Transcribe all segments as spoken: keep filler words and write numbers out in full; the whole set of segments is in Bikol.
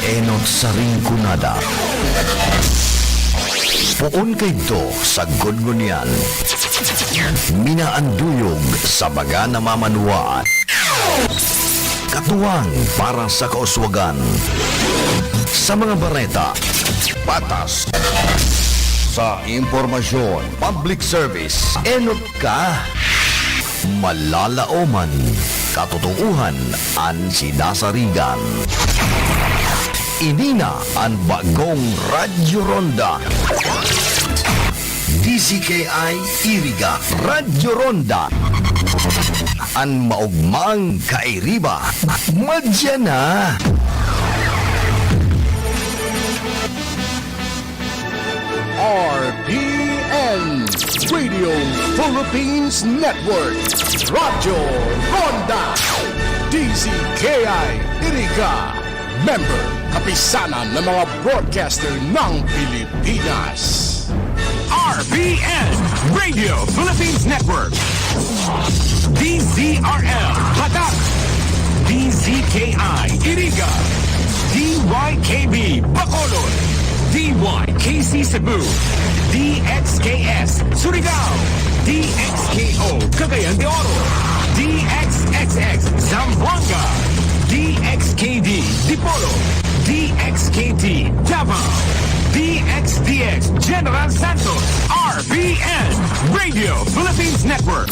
Enot sa Rinconada. Poon kaidto sagkod ngunyan. Minaanduyog sa mga namamanwaan. Katuwang para sa kauswagan. Sa mga bareta, patas. Sa impormasyon, public service, enot ka. Malalaoman, katotoohan an sinasarigan. Ini na an bagong Radyo Ronda. D Z K I Iriga, Radyo Ronda. An maogmang kairiba, madya na. R P N Radio Philippines Network, Radyo Ronda, D Z K I Iriga, member, Kapisanan ng mga Broadcaster ng Pilipinas. R P N Radio Philippines Network, D Z R L Patak, D Z K I Iriga, D Y K B Bacolod, D Y K C Cebu, D X K S Surigao, D X K O Cagayan de Oro, D X X X Zamboanga, D X K D Dipolog, D X K T Davao, D X D X General Santos, R P N Radio Philippines Network.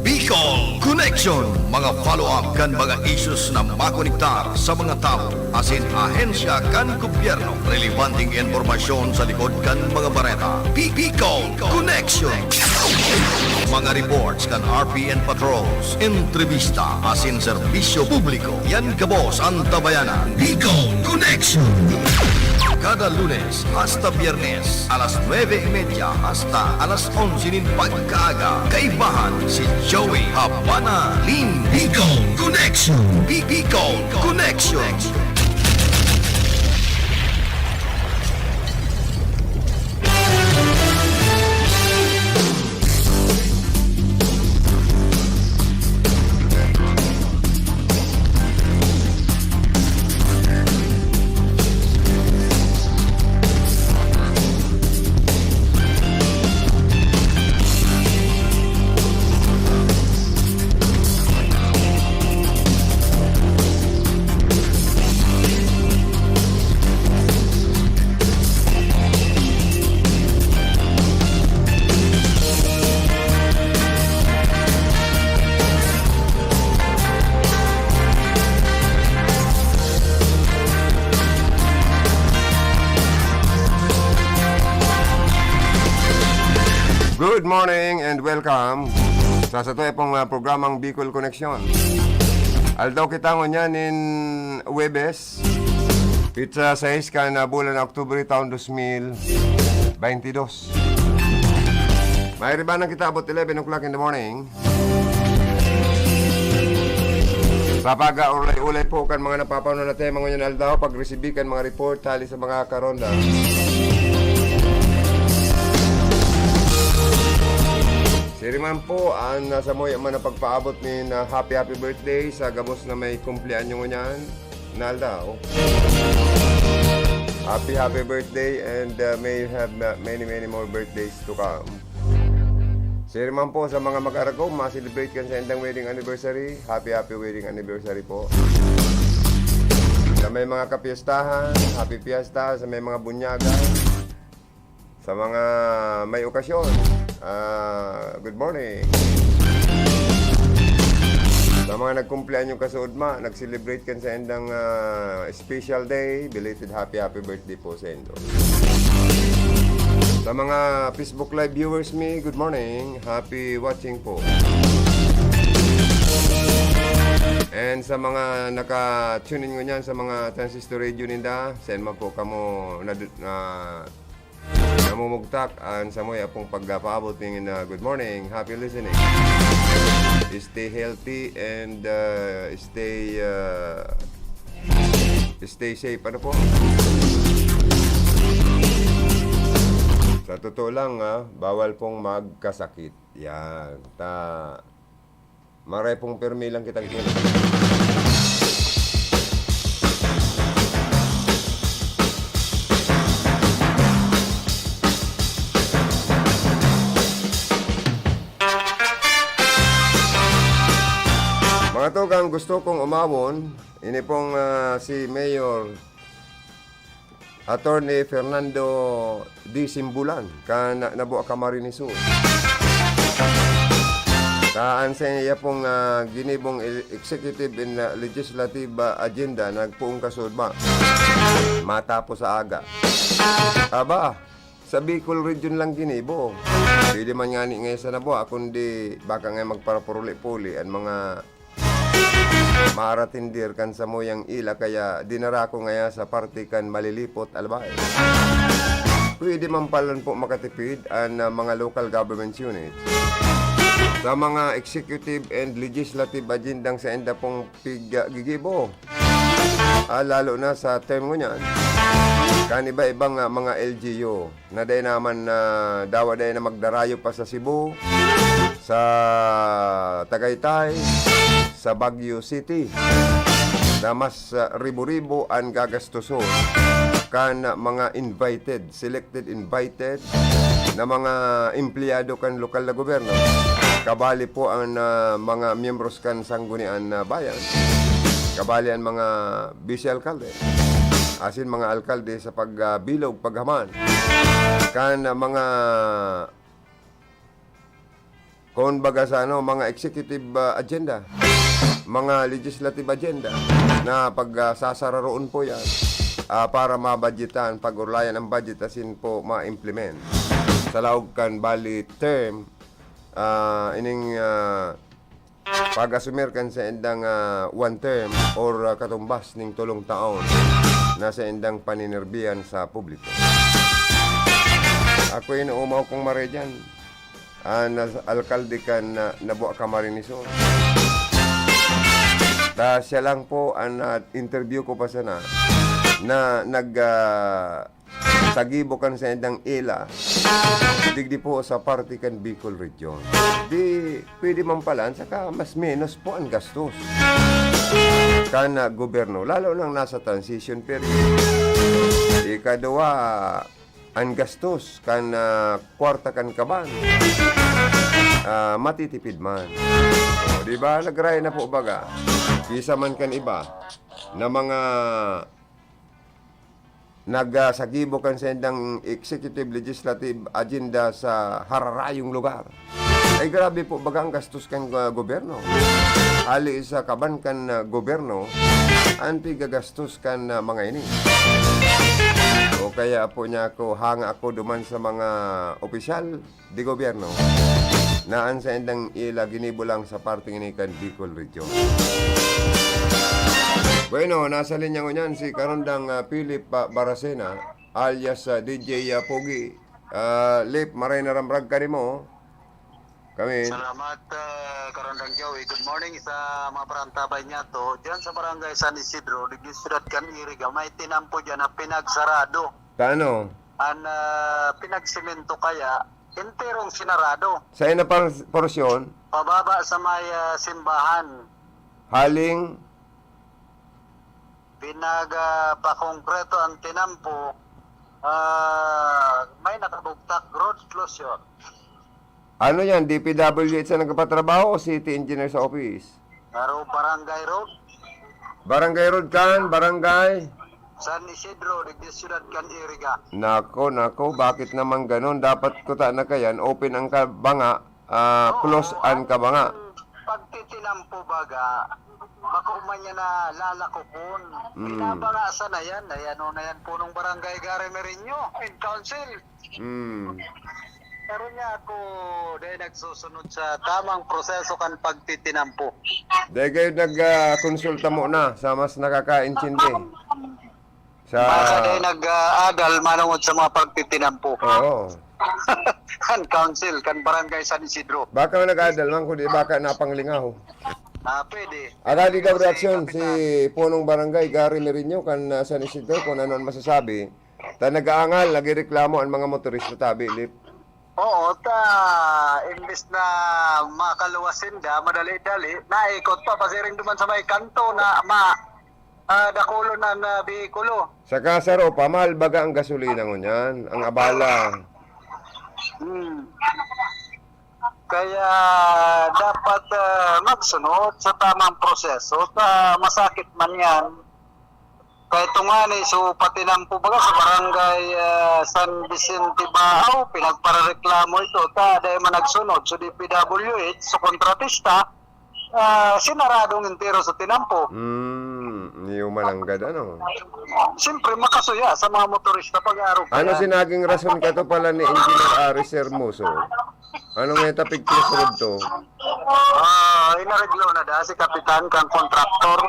Bicol Connection, mga follow-up kan mga issues na makonektar sa mga tawo asin ahensya kan gobyerno. Relebanteng impormasyon sa likod kan mga bareta. Bi-, Bicol Connection. Mga reports kan R P N patrols, entrevista asin serbisyo publiko. Yan gabos an Tabayanan. Bicol Connection. Kada Lunes hasta Biyernes, alas nuebe y media hasta alas onse nin pagkaaga. Kaibahan si Joey Habana Lin. Bicol Connection. Bi-, Bicol Connection. Good morning and welcome sa satuya pong, ah, programang Bicol Connection. Aldaw kita ngunyan nin Huwebes, petsa sais kan, ah, bulan na Oktubre, taon dos mil baynte dos. May ribanan kita about eleven o'clock in the morning. Sa pag-aulay-ulay po kan mga napapanon na tema ngunyan aldaw, pagresibi kan mga report hali sa mga karonda. Siring man po an, ah, samuya man na pagpaabot nin, ah, happy, happy birthday sa gabos na may kumpleanyo ngunyan na aldaw. Happy, happy birthday and, uh, may you have ma-, many, many more birthdays to come. Siring man po sa mga mag-aragom, ma-celebrate kan saindang wedding anniversary, happy, happy wedding anniversary po. Sa may mga kapiestahan, happy fiesta. Sa may mga bunyagan, sa mga may okasyon, ah, good morning. Sa mga nagkumpleanyong kasuodma, nag-celebrate kan saindang, ah, special day, belated happy, happy birthday po saindo. Sa mga Facebook Live viewers mi, good morning. Happy watching po. And sa mga naka-tune in ngunyan sa mga transistor radio ninda, saan man po kamo nadu-, na namumugtak an samuya pong pagpaabot nin, ah, good morning, happy listening. Stay healthy and, ah, stay, ah, Stay safe, ano po? Sa totoo lang, ah, bawal pong magkasakit. Yan. Ta, maray pong pirmi lang kitang kilo. Mga tugang, gusto kong umawon, ini pong, ah, si Mayor Attorney Fernando D. Simbulan, kan Nabua Camarines Sur. Ta an saiya pong, ah, ginibong e-, executive and, ah, legislative, ah, agenda nagpoong kasulba. Matapos sa aga. Aba, sa Bicol Region lang ginibo. Pwede man ngani ngayon sa Nabua, kundi baka nga magparapuruli-puli an mga maaratindir kan samuyang ila, kaya dinara ko ngaya sa parte kan Malilipot, Albay. Pwede man palan po makatipid an, ah, mga local government unit sa mga executive and legislative agendang sainda pong piggigibo. Ah, lalo na sa term ngunyan, kan iba-ibang, ah, mga L G U. Na dai naman, na dawa dai na magdarayo pa sa Cebu, sa Tagaytay, sa Baguio City, na mas, ah, ribo-ribo an gagastoson kan mga invited, selected invited na mga empleyado kan lokal na gobyerno. Kabali po ang, ah, mga miyembros kan Sanggunian na Bayan. Kabali ang mga bise alkalde, asin mga alkalde sa pag, ah, bilog, paghaman kan, ah, mga, kung baga sa ano, mga executive, ah, agenda, mga legislative agenda na pag, ah, sasararoon po yan, ah, para mabudgetan, pag-urlayan ang budget asin po ma-implement sa laog kan bali term, ah, ining, ah, pag-asumir kan saindang, ah, one term or, ah, katumbas ning tolong taon na saindang paninerbihan sa publiko. Ako, inuumaw kong mare dyan, ah, na alkalde kan, ah, Nabua Camarines Sur. Ta siya lang po an, ah, interview ko pa sana na nag, ah, sa gibo kan saindang ila, digdi po sa parte kan Bicol Region. Di, pwede man palan, saka mas menos po ang gastos kan, ah, gobyerno, lalo nang nasa transition period. Ikaduwa, ang gastos kan, ah, kwarta kan kaban, ah, matitipid man. O, di ba? Nagray na po baga. Kisa man kan iba na mga nag, ah, sa gibo kan saindang executive, legislative agenda sa hararayong lugar. Ay, grabe po baga ang gastos kan, ah, gobyerno. Hali sa kaban kan, ah, gobyerno, an pigagastos kan, ah, mga ini. O kaya po niya ako, hanga ako duman sa mga opisyal de gobyerno na an saindang ila ginibo lang sa parte ngini kan Bicol Region. Bueno, nasa linya ngunyan si Karondang, ah, Philip, ah, Baracena, alias, ah, D J, ah, Pogi. Ah, Lip, maray na ramrag ka nimo. Kami. Salamat, ah, Karondang Joey. Good morning sa mga parantabay niya to. Diyan sa Barangay San Isidro, digdi syudad kan Iriga, may tinampo diyan na pinagsarado. Paano? An, ah, pinagsemento kaya, enterong sinarado. Sa ina pang porsyon? Pababa sa may, ah, simbahan. Haling? Pinag, ah, pakongkreto ang tinampo, ah, may nakabugtak, road closure. Ano yan? D P W H ang nagpapatrabaho o city engineer sa office? Pero barangay road? Barangay road kan? Barangay? San Isidro, digdi syudad kan Iriga. Nako, nako, bakit naman ganon? Dapat kuta na kayan, open ang kabanga, ah, Oo, close ang an kabanga. Pagtitinampo baga, bako man niya na lalakopon. Mm. Pinabanga sana yan. Ay, ano na yan, punong barangay Gary Merino in council. Mm. Pero niya ako, dahil nagsusunod sa tamang proseso kan pagtitinampo. Dahil kayo nag, ah, konsulta mo na sa mas nakakaintindi. Sa Baka dahil nag-aadal manungod sa mga pagtitinampo. Oo. Kan council, kan barangay San Isidro. Baka nag-aadal man, kundi baka napanglingaw. Ah, pwede. Agad daw reaksyon si punong barangay, Gary Merinyo, kan, ah, San Isidro, kung ano ang masasabi. Ta nag-aangal, nagreklamo ang mga motorista, tabi, Lip. Oo, ta, imbis na makaluwas sinda, madali-dali, naikot pa, pasiring duman sa may kanto na ma-, ah, dakulon an, ah, behikulo. Saka sa Ropa, mahal baga ang gasolina ngunyan, ang abala. Hmm. Kaya dapat, ah, magsunod sa tamang proseso. Ta masakit man yan. Kaya ito nga ni, so, patinampo baga sa barangay, ah, San Vicente Baao, pinagparereklamo ito. Ta, dahil man nagsunod. So, D P W H, so, kontratista, ah, sinaradong entero sa tinampo. Hmm, iyo mananggad, ano? Siyempre, makasuya sa mga motorista pag-aaro pa Ano yan. si naging rason ka to pala ni Engineer Aris Hermoso? Ano nga yung topic plus road to? Ah, inareglo na da si Kapitan kang kontraktor.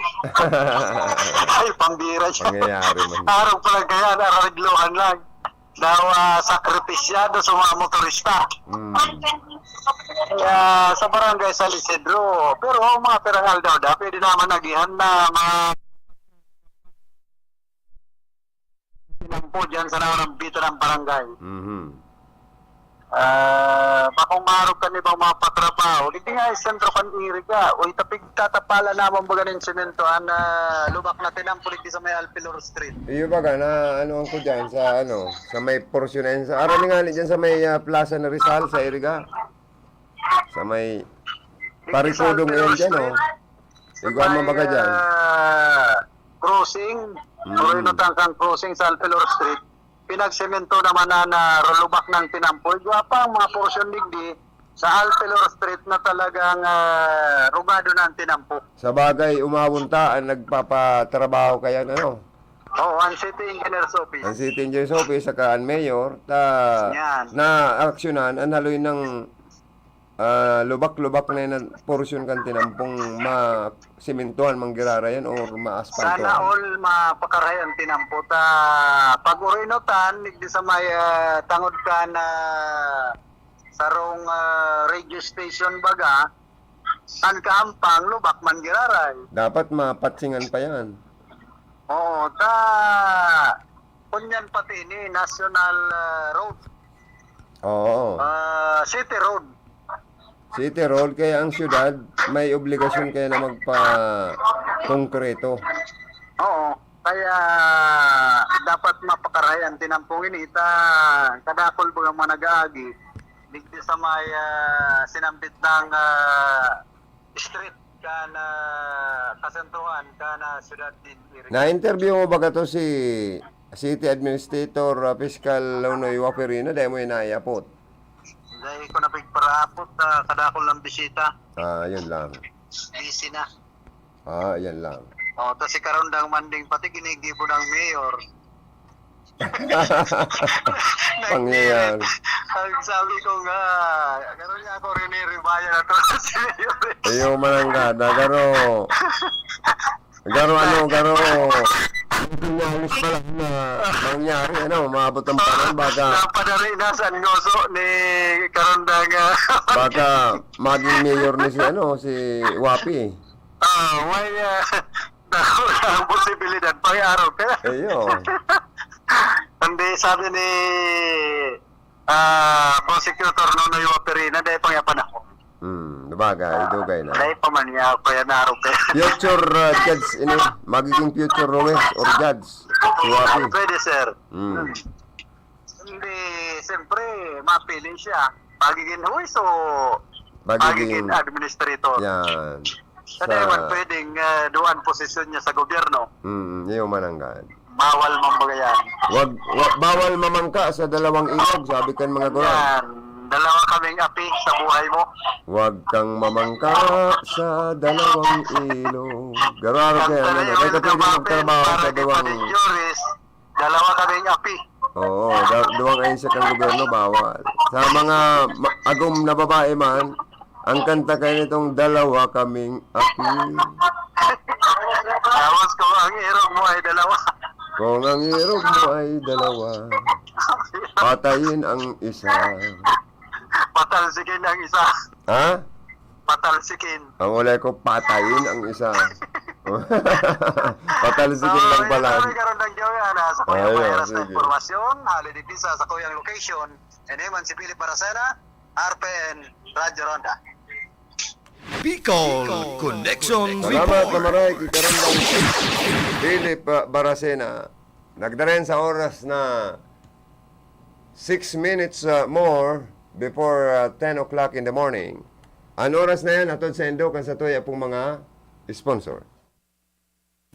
Ay, pambira siya. Pangyayari man. Araw pa lang kaya, narareglohan lang. Daw, ah, sakripisyado sa mga motorista. Mm. Kaya sa barangay San Isidro, pero ang mga pirang aldaw da, pwede naman agihan na mga tinampo dyan sa narambitan ng barangay. Mhm. Ah, bakong maharap kan ibang mga patrabaho, di nga sentro kan Iriga, o itapig tatapala naman baga nin semento, an, ah, lubak na tinampo, di sa may Alpilor Street. Iyo baga na, ano, ang ko dyan sa, ano, sa may porsyon na yun, sa, arami nga ni dyan sa may, ah, Plaza na Rizal, sa Iriga. Sa may Parikudong Sa iyon dyan, oh. Street, Igwa mo sa baga may, dyan? ah, crossing, Mm. Moreno Tangkang crossing sa Alpilor Street. Pinagsemento naman na, na lubak ng tinampo. Igwa pa ang mga porsyon digdi sa Alpilor Street na talagang, ah, rugado na ang tinampo. Sa bagay, umawon ta ang nagpapatrabaho kayan, ano? Oo, ang City Engineer's Office. Ang City Engineer's Office, saka ang Mayor, ta, Yan. naaksyonan ang haloy ng, ah, lubak-lubak na yun, porsyon kan tinampong masimentohan, manggirarayan or maaspaltohan. Sana all mapakarayan tinampo ta pag-urinutan, digdi sa may, ah, tangod kan sarong, ah, radio station baga, an kaampang lubak man giraray. Dapat mapatsingan pa yan. Oo, ta, kunyan pati ini, national, ah, road. Oo. Ah, city road. City road, kaya ang syudad may obligasyon kaya na magpa-konkreto. Oo. Kaya dapat mapakarahay an tinampong ini ta kadakol baga mga nag-aagi digdi sa may, ah, sinambit ng, ah, street kan, ah, kasentrohan kan, ah, siyudad nin Iriga. Na-interview mo ba kato si City Administrator, ah, Fiscal Lonoy Waperina? Dai mo yun naiapot? Dai ko na pigparaapot, ah, kadakol ng bisita. Ah, yun lang. Busy na. Ah, yan lang. Oh, tas si Karondang Manding pati ginigibo ng mayor. Pangyayari. Ang sabi ko nga, garo niya ako riniribayan na to si mayor. Iyo, mananggad, ah, garo. Garo, ano, garo. Sinyalis pa lang na mangyari, ano, maabot ang panahon, baka Napadari na sa ngoso ni Karondang, ah, baka maging mayor ni si, ano, si Wapi. Ah, may, ah, ang posibilidad, pang-araw ka. Iyo. Hindi, sabi ni, ah, Prosecutor Nonoy Waperina, dahil pang yapan ako. Hmm, bagay, dugay na. Dahil pa man niya, kaya naaraw ka. Future, ah, judge, ini, magiging future Ruiz or judge. Si Wapi. Pwede, sir. Hmm. Hmm. Hindi, siyempre, mapili siya. Magiging huwis o Magiging magiging administrator? Yan. Sa Sa naman pwedeng, ah, duan posisyon niya sa gobyerno. Mm, iyo mananggad. Bawal man baga yan. Wag, wa-, bawal mamangka sa dalawang ilog, sabi kan mga gurang. Yan. Dalawa kaming api sa buhay mo. Wag kang mamangka sa dalawang ilog. Garo-garo Ang kaya, ano, talagang kaya ka pwede kapapin magtrabaho para sa di dalawang pa ni Joris. Dalawa kaming api. Oo, da-, duwang ahensya kan gobyerno, bawal. Sa mga ma-, agom na babae man, ang kanta kayo nitong "Dalawa Kaming Api." Tapos kung ang irog mo ay dalawa. Kung ang irog mo ay dalawa, patayin ang isa. Patalsikin ang isa. Ha? Patalsikin. Ang ulay ko, patayin ang isa. Patalsikin lang pala. Kami karon ng Joey, ana, sa Kuya Ay, Mayras na sige. Impormasyon, hali digdi sa sakuyang location. Ini man si Philip Baracena, R P N, Radyo Ronda. Bicol Connection Salamat Report. Na maray, kikaron lang. Philip, ah, Baracena. Nagdaren sa oras na six minutes, ah, more before, ah, ten o'clock in the morning. An oras na yan, atod sa indo kan sa tuya pong mga sponsor.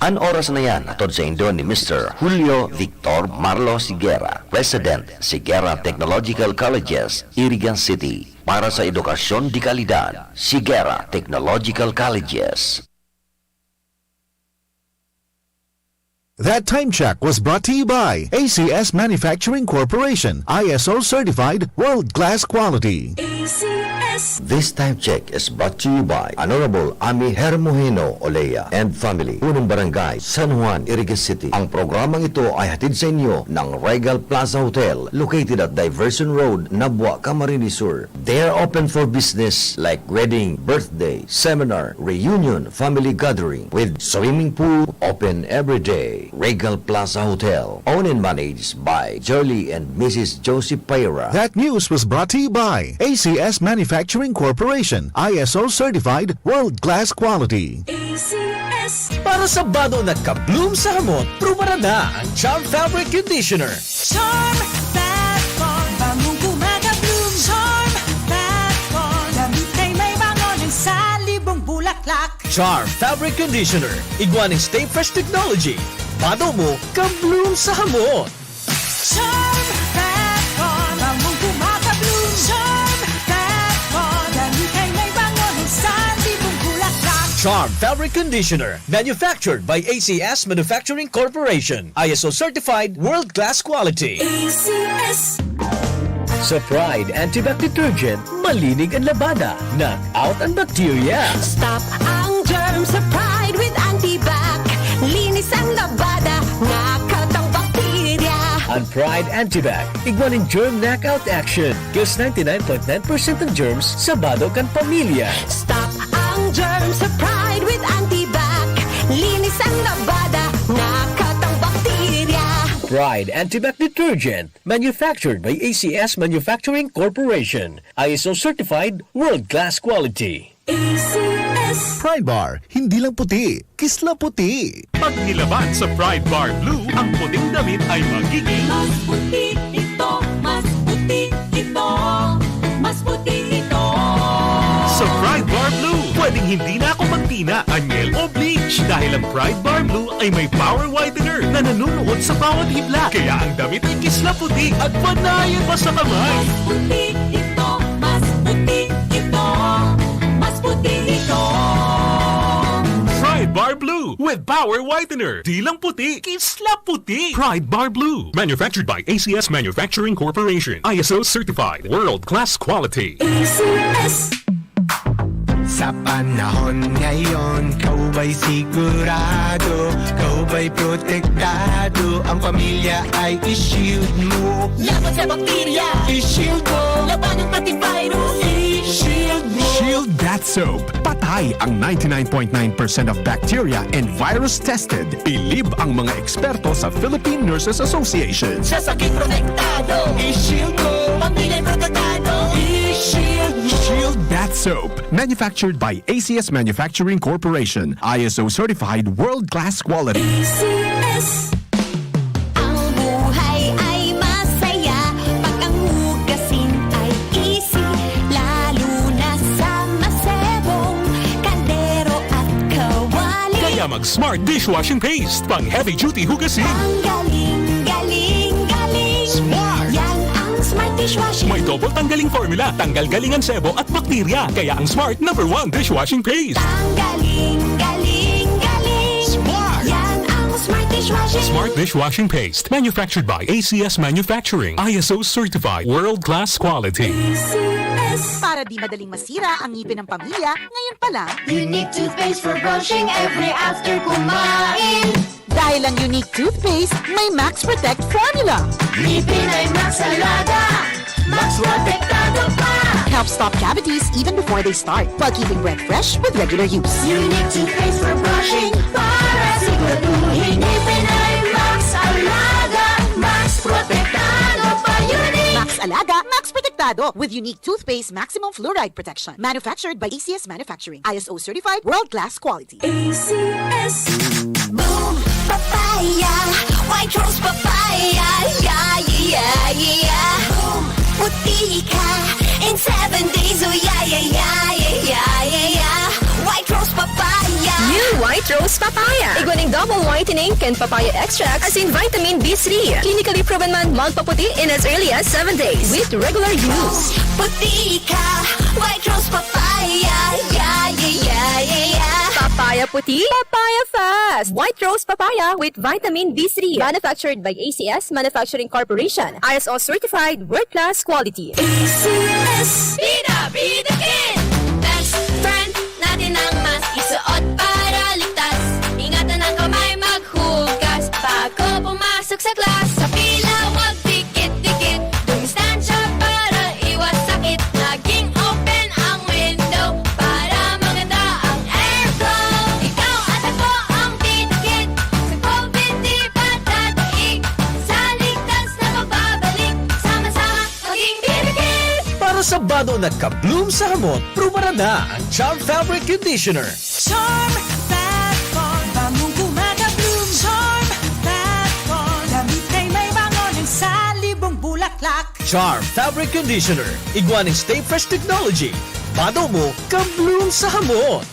An oras na yan, atod sa indo ni Mister Julio Victor Marlo Sigera, President, Sigera Technological Colleges, Irigan City. Para sa edukasyon de kalidad, Sigera Technological Colleges. That time check was brought to you by A C S Manufacturing Corporation, I S O certified, world-class quality. A C S. This time check is brought to you by Honorable Ami Hermohino Olea and family, Punong Barangay, San Juan, Iriga City. Ang programang ito ay hatid sa inyo ng Regal Plaza Hotel, located at Diversion Road, Nabua, Camarines Sur. They are open for business like wedding, birthday, seminar, reunion, family gathering with swimming pool, open every day. Regal Plaza Hotel, owned and managed by Jolie and Missus Josie Payra. That news was brought to you by A C S Manufacturing Corporation, I S O certified, world-class quality. A C S. Para sa bado na ka-bloom sa hamot, pruba na ang Charm Fabric Conditioner. Charm Fat Ball, bangong gumagabloom. Charm Fat Ball, damit ay may bango ng salibong bulaklak. Charm Fabric Conditioner, igwa nin Stay Fresh Technology. Bado mo, ka-bloom sa hamot. Charm Fat Ball, bangong gumagabloom. Charm Fat Ball, damit ay may bango ng salibong bulaklak. Charm Fabric Conditioner, manufactured by A C S Manufacturing Corporation. I S O certified, world-class quality. A C S. Sa Pride Antibac Detergent, malinig an labada, knock out an bacteria. Stop ang germ sa Pride with Antibac. Linis ang labada, knock out ang bakterya. An Pride Antibac, igwa nin germ knockout action. Kills ninety-nine point nine percent ng germs sa bado kan pamilya. Stop ang germ sa Pride with Antibac. Linis ang labada, knock out ang bakterya. Pride Antibac Detergent, manufactured by A C S Manufacturing Corporation. I S O certified, world-class quality. A C S. Pride Bar, hindi lang puti, kisla puti. Pag nilaban sa Pride Bar Blue, ang puting damit ay magiging Mas puti ito, mas puti ito, mas puti ito. Sa Pride Bar Blue, pwedeng hindi na ako magtina, anyel o bleach dahil ang Pride Bar Blue ay may power whitener na nanunuot sa bawat hibla. Kaya ang damit ay kisla puti at panayan pa sa kamay. Mas puti ito, mas puti ito, mas puti ito. Pride Bar Blue with power whitener. Di lang puti, kisla puti. Pride Bar Blue. Manufactured by A C S Manufacturing Corporation. I S O certified. World class quality. A C S. Sa panahon ngayon, ikaw ba'y sigurado? Ikaw ba'y protektado? Ang pamilya ay i-shield mo. Laban sa bakterya, i-shield mo. Laban ng antivirus, i-shield mo. Shield Bath Soap. Patay ang ninety-nine point nine percent of bacteria and virus tested. Bilib ang mga eksperto sa Philippine Nurses Association. Sa sakit protektado, i-shield mo. Pamilya protektado, i-shield mo. Shield Bath Soap. Manufactured by A C S Manufacturing Corporation. I S O certified world-class quality. A C S. Ang buhay ay masaya pag ang hugasin ay easy, lalo na sa masebong kaldero at kawali. Kaya mag Smart Dishwashing Paste, pang heavy duty hugasin. Ang galing, galing, galing. Smart! Yan ang Smart Dishwashing. May double tanggaling formula, tanggal galing ang sebo at bakterya. Kaya ang Smart, number one dishwashing paste. Ang galing, galing, galing. Smart! Yan ang Smart Dishwashing. Smart Dishwashing Paste, manufactured by A C S Manufacturing, I S O certified, world class quality. A C S. Para di madaling masira ang ngipin ng pamilya, ngayon pa lang. Unique toothpaste for brushing every after kumain. Dahil ang Unique Toothpaste may Max Protect Formula. Ngipin ay Max Alaga, Max Protektado pa. Helps stop cavities even before they start, while keeping breath fresh with regular use. Unique toothpaste for brushing para siguraduhin ngipin ay Max Alaga, Max Protektado pa. Unique! Max Alaga, Max Protektado, with Unique Toothpaste Maximum Fluoride Protection. Manufactured by A C S Manufacturing. I S O certified, world-class quality. A C S. Boom Papaya, White Rose Papaya, yeah, yeah, yeah, yeah. Boom, puti ka in seven days, oh yeah, yeah, yeah, yeah, yeah, yeah, yeah. White Rose Papaya. New White Rose Papaya. Igwa nin double whitening kan papaya extract asin vitamin B three. Clinically proven man magpaputi in as early as seven days with regular use. Puti ka, White Rose Papaya, yeah, yeah, yeah, yeah, yeah. Papaya puti, papaya fast. White Rose Papaya with vitamin B three. Manufactured by A C S Manufacturing Corporation. I S O certified, world-class quality. A C S. Bida, bida kid! Best friend natin ang mask. Isuot para ligtas. Ingatan ang kamay maghugas bago pumasok sa class. Sa pila, wag dikit-dikit. Dumistansya para iwas sakit. Naging open ang window para maganda ang airflow. Ikaw at ako ang didikit. Sa COVID di pa dadaig. Sa ligtas na pagbabalik. Sama-sama maging didikit. Para sa bado na ka-bloom sa hamot, prubaran na ang Charm Fabric Conditioner. Charm Fat Bond, bangong gumagabloom. Charm Fat Bond, damit ay may bango ng salibong bulaklak. Charm Fabric Conditioner, igwa nin Stay Fresh Technology. Bado mo, ka-bloom sa hamot.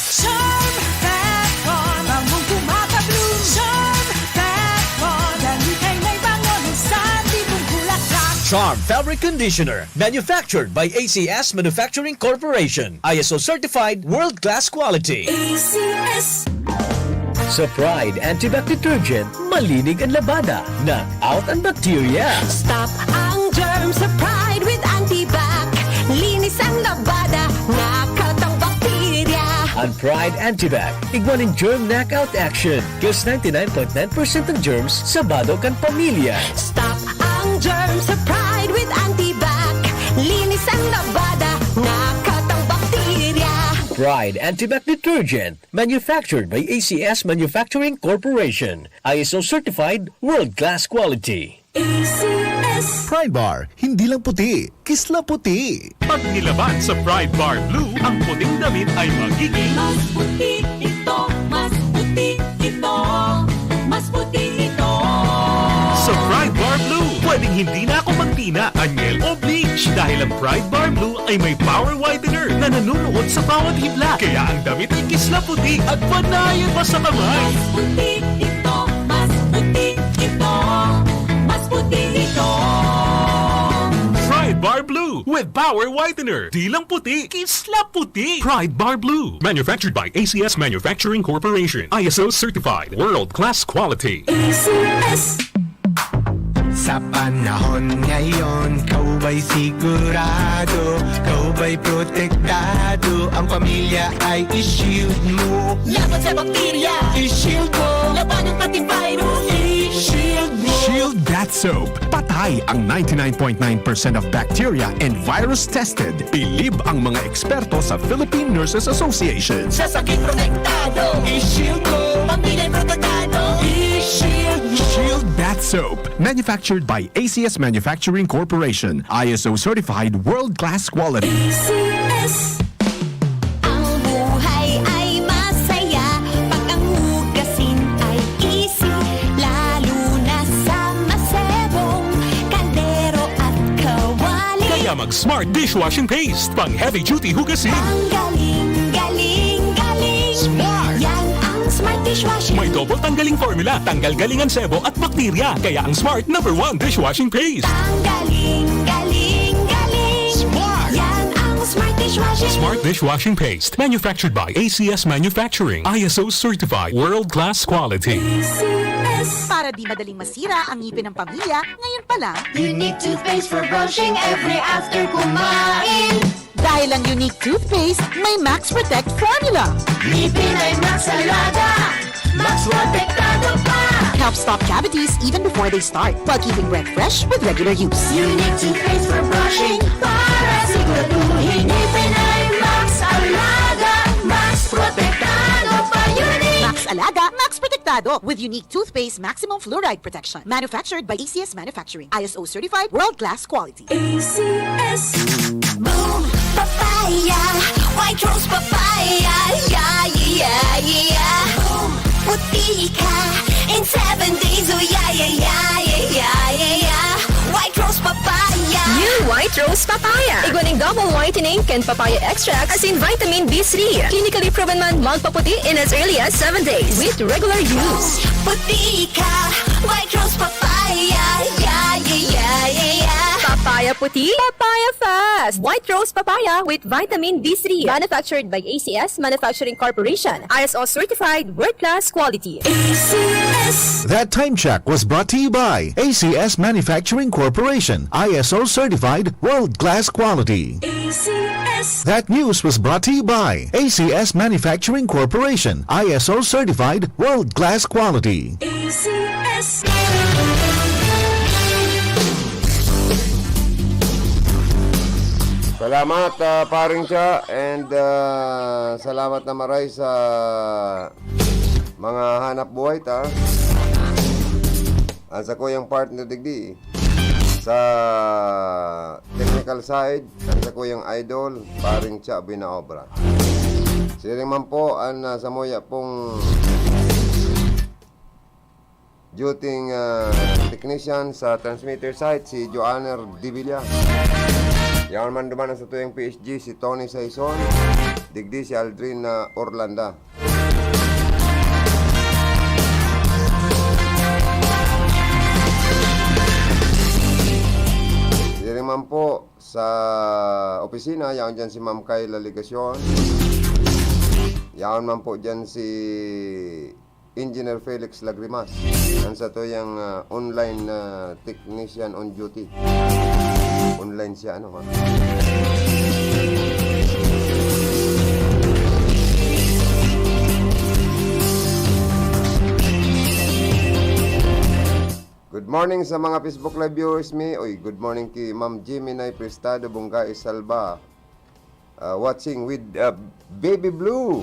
Charm Fat Bond, bangong gumagabloom. Charm Fat Bond, damit ay may bango ng salibong bulaklak. Charm Fabric Conditioner, manufactured by A C S Manufacturing Corporation. I S O certified, world-class quality. A C S. Sa Pride Antibac Detergent, malinig an labada. Knock out an bakterya. Stop ang germ sa Pride with Antibac. Linis ang labada, knock out ang bakterya. An Pride Antibac, igwa nin germ knockout action. Kills ninety-nine point nine percent ng germs sa bado kan pamilya. Stop ang germ sa Pride with Antibac. Linis ang labada, knock out ang bakterya. Pride Antibac Detergent, manufactured by A C S Manufacturing Corporation. I S O certified, world-class quality. A C S. Pride Bar, hindi lang puti, kisla puti. Pag nilaban sa Pride Bar Blue, ang puting damit ay magiging mas puti ito, mas puti ito, mas puti ito. Sa Pride Bar Blue, pwedeng hindi na ako magtina, anyel o bleach dahil ang Pride Bar Blue ay may power whitener na nanunuot sa bawat hibla. Kaya ang damit ay kisla puti at panayan pa sa kamay. Mas puti ito, mas puti ito, mas puti ito. Pride Bar Blue with Power Whitener. Di lang puti, kisla puti. Pride Bar Blue. Manufactured by A C S Manufacturing Corporation. I S O certified. World class quality. A C S. Sa panahon ngayon, ikaw ba'y sigurado? Ikaw ba'y protektado? Ang pamilya ay i-shield mo. Laban sa bakterya, i-shield mo. Labanan pati virus, i-shield mo. Shield Bath Soap. Patay ang ninety-nine point nine percent of bacteria and virus tested. Bilib ang mga eksperto sa Philippine Nurses Association. Sa sakit protektado, i-shield mo. Pamilya'y protektado, i-shield mo. Shield Bath Soap. Manufactured by A C S Manufacturing Corporation. I S O certified, world-class quality. A C S. Ang buhay ay masaya pag ang hugasin ay easy, lalo na sa masebong kaldero at kawali. Kaya mag Smart Dishwashing Paste, pang heavy duty hugasin. Ang galing, galing, galing. Smart. Yan ang Smart Dishwashing. May double tanggaling formula, tanggal galing ang sebo at bakterya. Kaya ang Smart number one dishwashing paste. Ang galing, galing, galing. Smart. Yan ang Smart Dishwashing. Smart Dishwashing Paste. Manufactured by A C S Manufacturing. I S O certified. World class quality. A C S. Para di madaling masira ang ngipin ng pamilya, ngayon pa lang. Unique toothpaste for brushing every after kumain. Dahil ang Unique Toothpaste may Max Protect Formula. Ngipin ay Max Alaga, Max Protektado pa. Helps stop cavities even before they start, while keeping breath fresh with regular use. Unique Toothpaste for brushing para sigurado. Tutuhin ni Pinay Max Alaga, Max Protektado pa, unique. Max Alaga, Max Protektado with unique toothpaste maximum fluoride protection. Manufactured by A C S Manufacturing. I S O certified, world-class quality. A C S. Boom Papaya, White Rose Papaya, yeah, yeah, yeah. Boom, puti ka in seven days, oh yeah, yeah, yeah. White Rose Papaya. New White Rose Papaya. Igwa ning double whitening kan papaya extract asin vitamin B three. Clinically proven man magpaputi in as early as seven days with regular use. Puti ka, White Rose Papaya, yeah, yeah, yeah, yeah, yeah. Papaya puti, papaya fast. White Rose Papaya with vitamin B three. Manufactured by A C S Manufacturing Corporation. I S O certified, world-class quality. A C S. That time check was brought to you by A C S Manufacturing Corporation, I S O certified, world-class quality. A C S. That news was brought to you by A C S Manufacturing Corporation, I S O certified, world-class quality. A C S. Salamat, ah, Paring Cha, and, ah, salamat na maray sa mga hanap buhay ta. Ang sakuyang partner digdi sa technical side, ang sakuyang idol, Paring Cha Binaobra. Siring man po ang, ah, samuya pong duty, ah, technician sa transmitter site, si Joanner Divilla. Yaon man duman ang satuyang P S G, si Tony Saison. Digdi si Aldrin, ah, Orlanda. Siring man po sa opisina, yaon dyan si Ma'am Kayla Legacion. Yaon man po dyan si Engineer Felix Lagrimas, ang satuyang, ah, online, ah, technician on duty. Online siya, ano, ha? Good morning sa mga Facebook Live viewers mi. Uy, good morning ki Ma'am Jiminay Prestado Bungay Salva. Ah, watching with, ah, Baby Blue.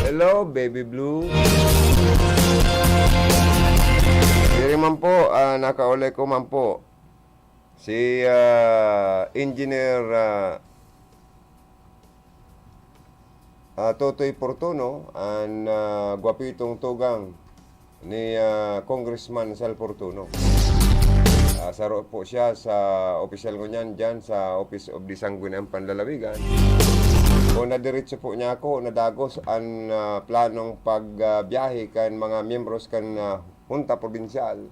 Hello, Baby Blue. Diri man po, ah, nakaulay ko man po. Si, ah, Engineer, ah, ah, Totoy Fortuno, an, ah, gwapitong tugang ni, ah, Congressman Sal Fortuno. Ah, saro po siya sa opisyal ngunyan dyan sa Office of the Sangguniang Panlalawigan. Kung nadiretso po niya ako, nadagos an, ah, planong pag, ah, biyahe kan mga miyembros kan, ah, Hunta Probinsyal,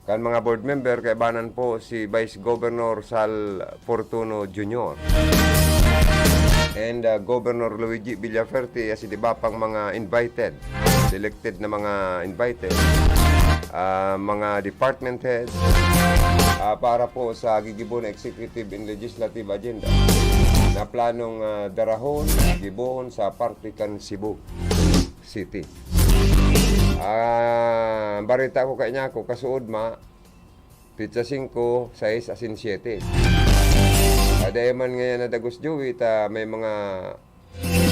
kan mga board member, kaibanan po si Vice Governor Sal Fortuno Junior and, ah, Governor Luigi Villafuerte, asin iba pang mga invited, selected na mga invited, ah, mga department heads, ah, para po sa gigibohon na executive and legislative agenda na planong, ah, darahon, gibohon sa parte kan Cebu City. Ah, bareta ko kaiyan ko, kasuodma, petsa singko, sais asin siyete. Ah, dai man ngayan nadagos, Joey, ta may mga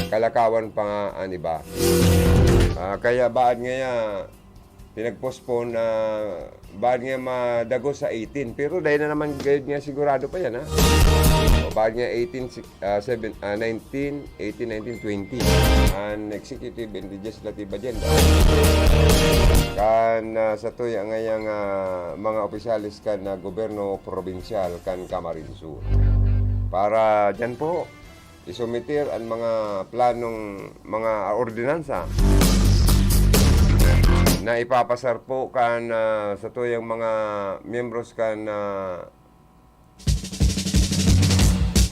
kalakawan pa nga an iba. Ah, kaya baad ngaya pinag-postpone, ah, baad ngaya madagos sa eighteen. Pero dai na naman gayod nga sigurado pa yan, ha? O baad ngaya eighteen, si-, ah, seven, ah, nineteen, eighteen, nineteen, twenty. An executive and legislative agenda kan, ah, satuya ngayang, ah, mga opisyales kan, ah, gobyerno probinsyal kan Camarines Sur. Para dyan po, isumiter an mga planong mga ordinansa na ipapasar po kan, ah, satuyang mga miyembros kan, ah,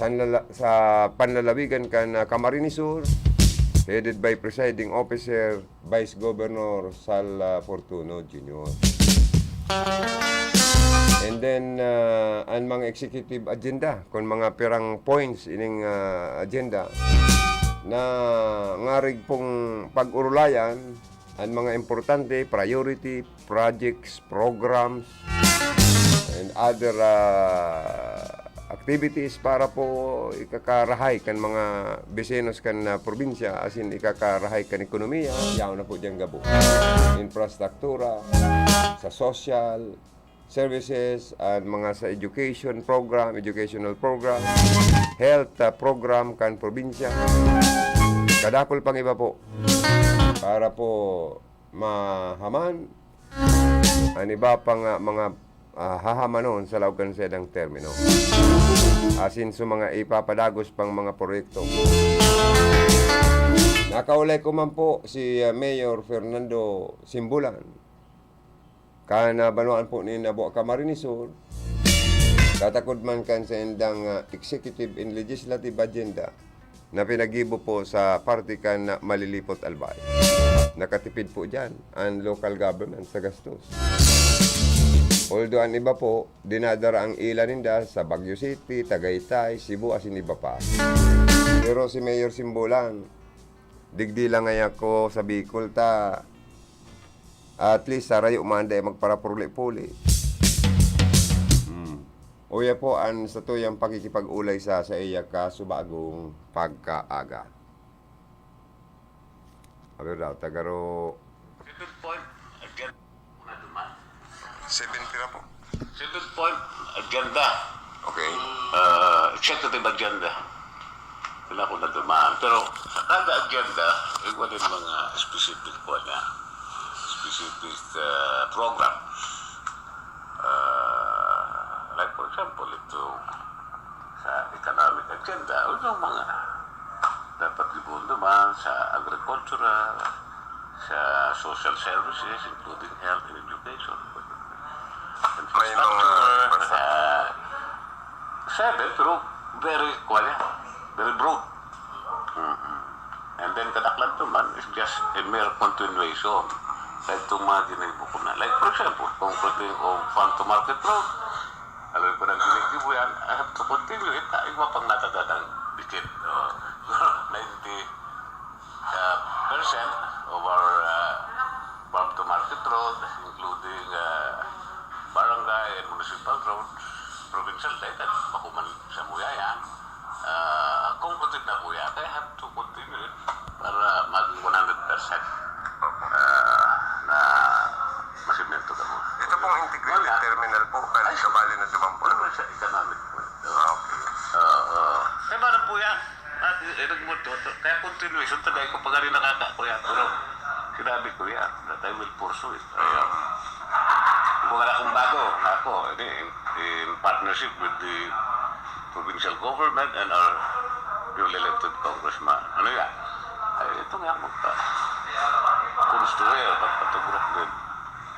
sanlala-, sa panlalawigan kan, ah, Camarines Sur, headed by Presiding Officer Vice Governor Sal, ah, Fortuno Junior. And then, ah, an mga executive agenda, kun mga pirang points ining, ah, agenda na ngarig pong pag-urulayan, an mga importante, priority, projects, programs, and other, ah, activities para po ikakarahay kan mga bisinos kan, ah, probinsya, asin ikakarahay kan ekonomiya, yaon na po diyan gabo. Infrastruktura, sa social services, an mga sa education program, educational program, health, ah, program kan probinsya. Kadakul pang iba po. Para po mahaman an iba pang, ah, mga, ah, hahamanon sa laog kan saindang termino. Asin sa mga ipapadagos pang mga proyekto. Nakaulay ko man po si, ah, Mayor Fernando Simbulan. Kan, ah, banwaan po ni Nabo Camarines Sur, katakod man kan saindang, ah, executive and legislative agenda, na pinaggibo po sa parte kan Malilipot Albay. Nakatipid po diyan an local government sa gastos. Although an iba po, dinadara ang ila ninda sa Baguio City, Tagaytay, Cebu, asin iba pa. Pero si Mayor Simbulan, digdi lang ngaya ako sa Bicol ta. At least, sarayo man dai magparapuli-puli. Hmm. Uya po an satuyang pakikipag-ulay sa, sa iya ka subagong pagkaaga. Abi daw, tagaro. Seven point, agenda. Seven pira po? Seven point, agenda. Okay. Ah, executive agenda. Wala ko naduman. Pero sa kada agenda, igwa din mga specific po niya. Specific, ah, program. Ah, like for example, ito sa economic agenda, o yung mga dapat gibondo man sa agricultural, sa social services, including health and education. May mga infrastructure, sa seven, pero very, kuwan yan, very broad. Mm-mm. And then, kadaklan to man is just a mere continuation. Sa itong mga ginibo ko na. Like, for example, concreting of farm to market road. Alam ko nang ginigibo yan, I have to continue it. Ay, iba pang natadadang dikit. Oh. Ninety, uh, percent of our, uh, farm to market road, including, uh, barangay and municipal roads, provincial, dahil bako man sa muya yan. Ah, concreted na po yan. I have to continue it para maging one hundred percent, ah, na masimento na po. Ito pong integrated terminal po, kan Ay, kabali na duman po. Ano sa economic po? Ah, okay. Oo. Kaya ba na po yan? At, eh, nagmundo to. Kaya continuation, taday ko pa nga rin nakaka-, kuya. Pero sinabi ko yan, that I will pursue it. Ayan. Kung wala akong bago, ako, ini, in, in partnership with the provincial government and our duly elected congressman. Ano yan? Ay, ito nga, magpa-, construe, magpatugurok with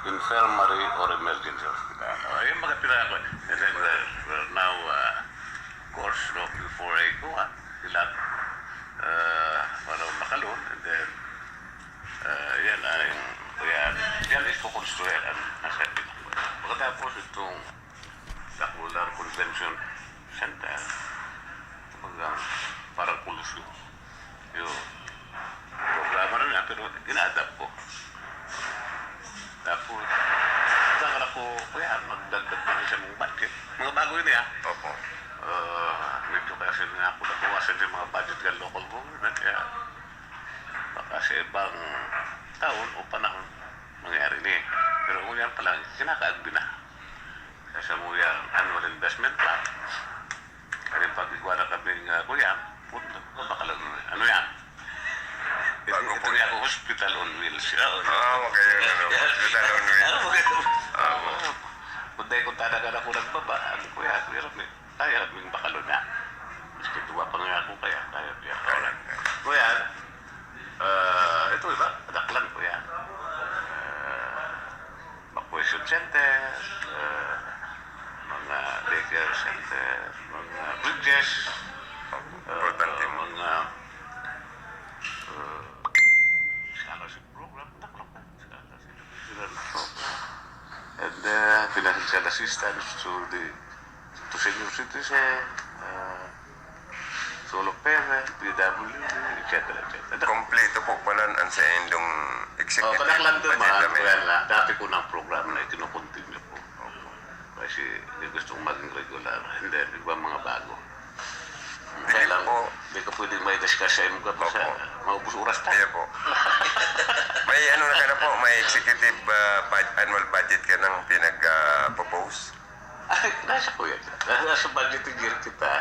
infirmary or emergency hospital. Ayun, mga pinaka-, and then, uh, we're now, uh, of course, looking for a kuwan, sila, uh, para makalon, and then, uh, yan ay, yan, yan is kukonstruir ang nasa pinaka. Pagkatapos itong Dakbulan Convention Center, kumbaga, parang Coliseum. Yun. Programa na nga, pero ina-adapt ko. Tapos, saka ako, kuya, magdagdag pa rin sa mga budget. Mga bago yun, eh, ah. Opo. Ah, medyo kasi nga ako nabawasan yung mga budget ng local government, kaya baka sa ibang taon o panahon, mangyari ni. Pero kung yan pa lang, kinakaagbi na. Sa samuyang annual investment plan, ano yung pag-igwa na kami nga, kuya, puto, baka lang, ano yan? Ito, Bago ito po nga yan. Ako, hospital on wheels. Ah, okay, yun, ano, hospital on wheels. Ah, okay. Ah, oo. Kung dahil kung talaga na ako nagbaba, ano, kuya, kuya, may, kaya kaming bakalo na. Gusto tuwa pa nga ako, kaya, kaya, kaya. Kaya. Kuya, ah, ito, iba, Daklan, kuya. Ah, evacuation center, ah, mga daycare center, mga bridges, ah, Importante mo. Mga, ah, scholarship program, taklok na, scholarship program. And, ah, financial assistance to the, to senior citizen, ah, solo parent, P W D, et cetera, et cetera. Kompleto po pala ang sa indong executive Oh, kadaklan to, agenda, mga, Mayor. Well, ah, dati ko ng programa na ikinukontinue po. Opo. Kaya Kasi may gusto kong maging regular. And then, iba mga bago. Kaya lang, po, di ka pwedeng may discuss sa imong gabos, Opo. Maubos oras ta. Ayan po. May ano na ka na po, may executive, ah, bud-, annual budget ka nang pinag, ah, propose? Ay, nasa ko yan. Nasa budgeting year kita.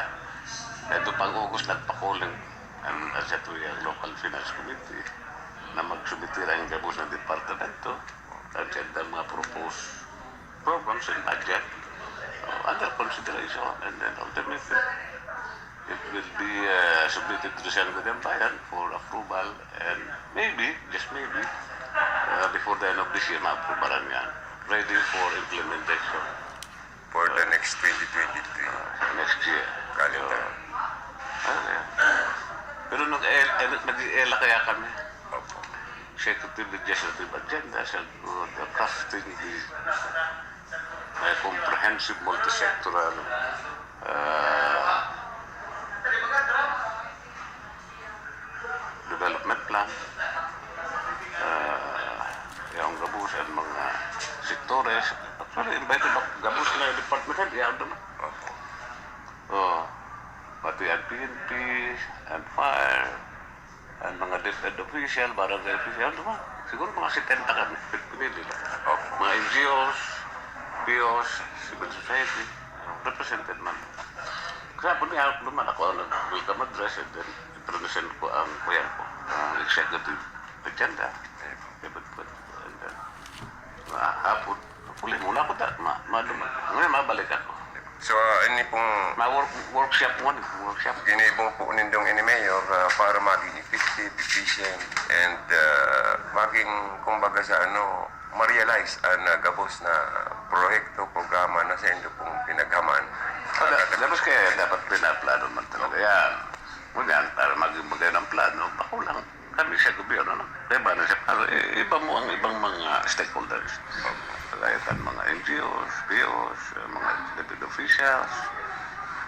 Ito pang August, nagpakulang ang, ang sa tuyang local finance committee na magsubmit ang gabos ng departamento. Ang ganda mga propose programs and budget, uh, under consideration, and then ultimately, it will be, uh, submitted to the Sangguniang Bayan for approval, and maybe, just maybe, uh, before the end of this year, maaprubaran yan. Ready for implementation. For the next twenty twenty-three. Uh, next year. Calendar. So, ano yan? Pero nag-, eh, eh, nag-iela kaya kami. Opo. Executive Legislative Agenda, sa, uh, the crafting the, uh, comprehensive multisectoral, uh, development plan, uh, yung gabos ang mga sektores. Actually, invited ako, gabos na department head, yaon naman. Opo. Oh, pati ang P N P, and fire, ang mga DepEd official, barangay official, ano ba? Siguro mga setenta kami, pinili lang. Opo. Mga N G Os, P Os, civil society, represented man. Kaya po niya, naman ako ang nag-welcome address, and then i-present ko ang, kuya ko, ang executive agenda. Opo. And then, ah, hapon, huli muna ako, ta-, ma-, ma-, ngayon, mabalik ako. So, ah, ini pong Ma-work-, workshop mo, workshop. Ginibong po nindong ini, Mayor, ah, para maging effective, efficient, and, ah, maging, kumbaga, sa ano, ma-realize ang, ah, gabos na proyekto, programa na sa indo pong pinaghaman. Wala, gabos kaya dapat pinaplano man talaga yan. Ngunyan, para maging magandang plano, makulang kami sa gobyerno, no? Kaya ba na siya, para i-, iba mo ang ibang mga stakeholders. Kagaya kan mga N G Os, P Os, eh, mga elected officials.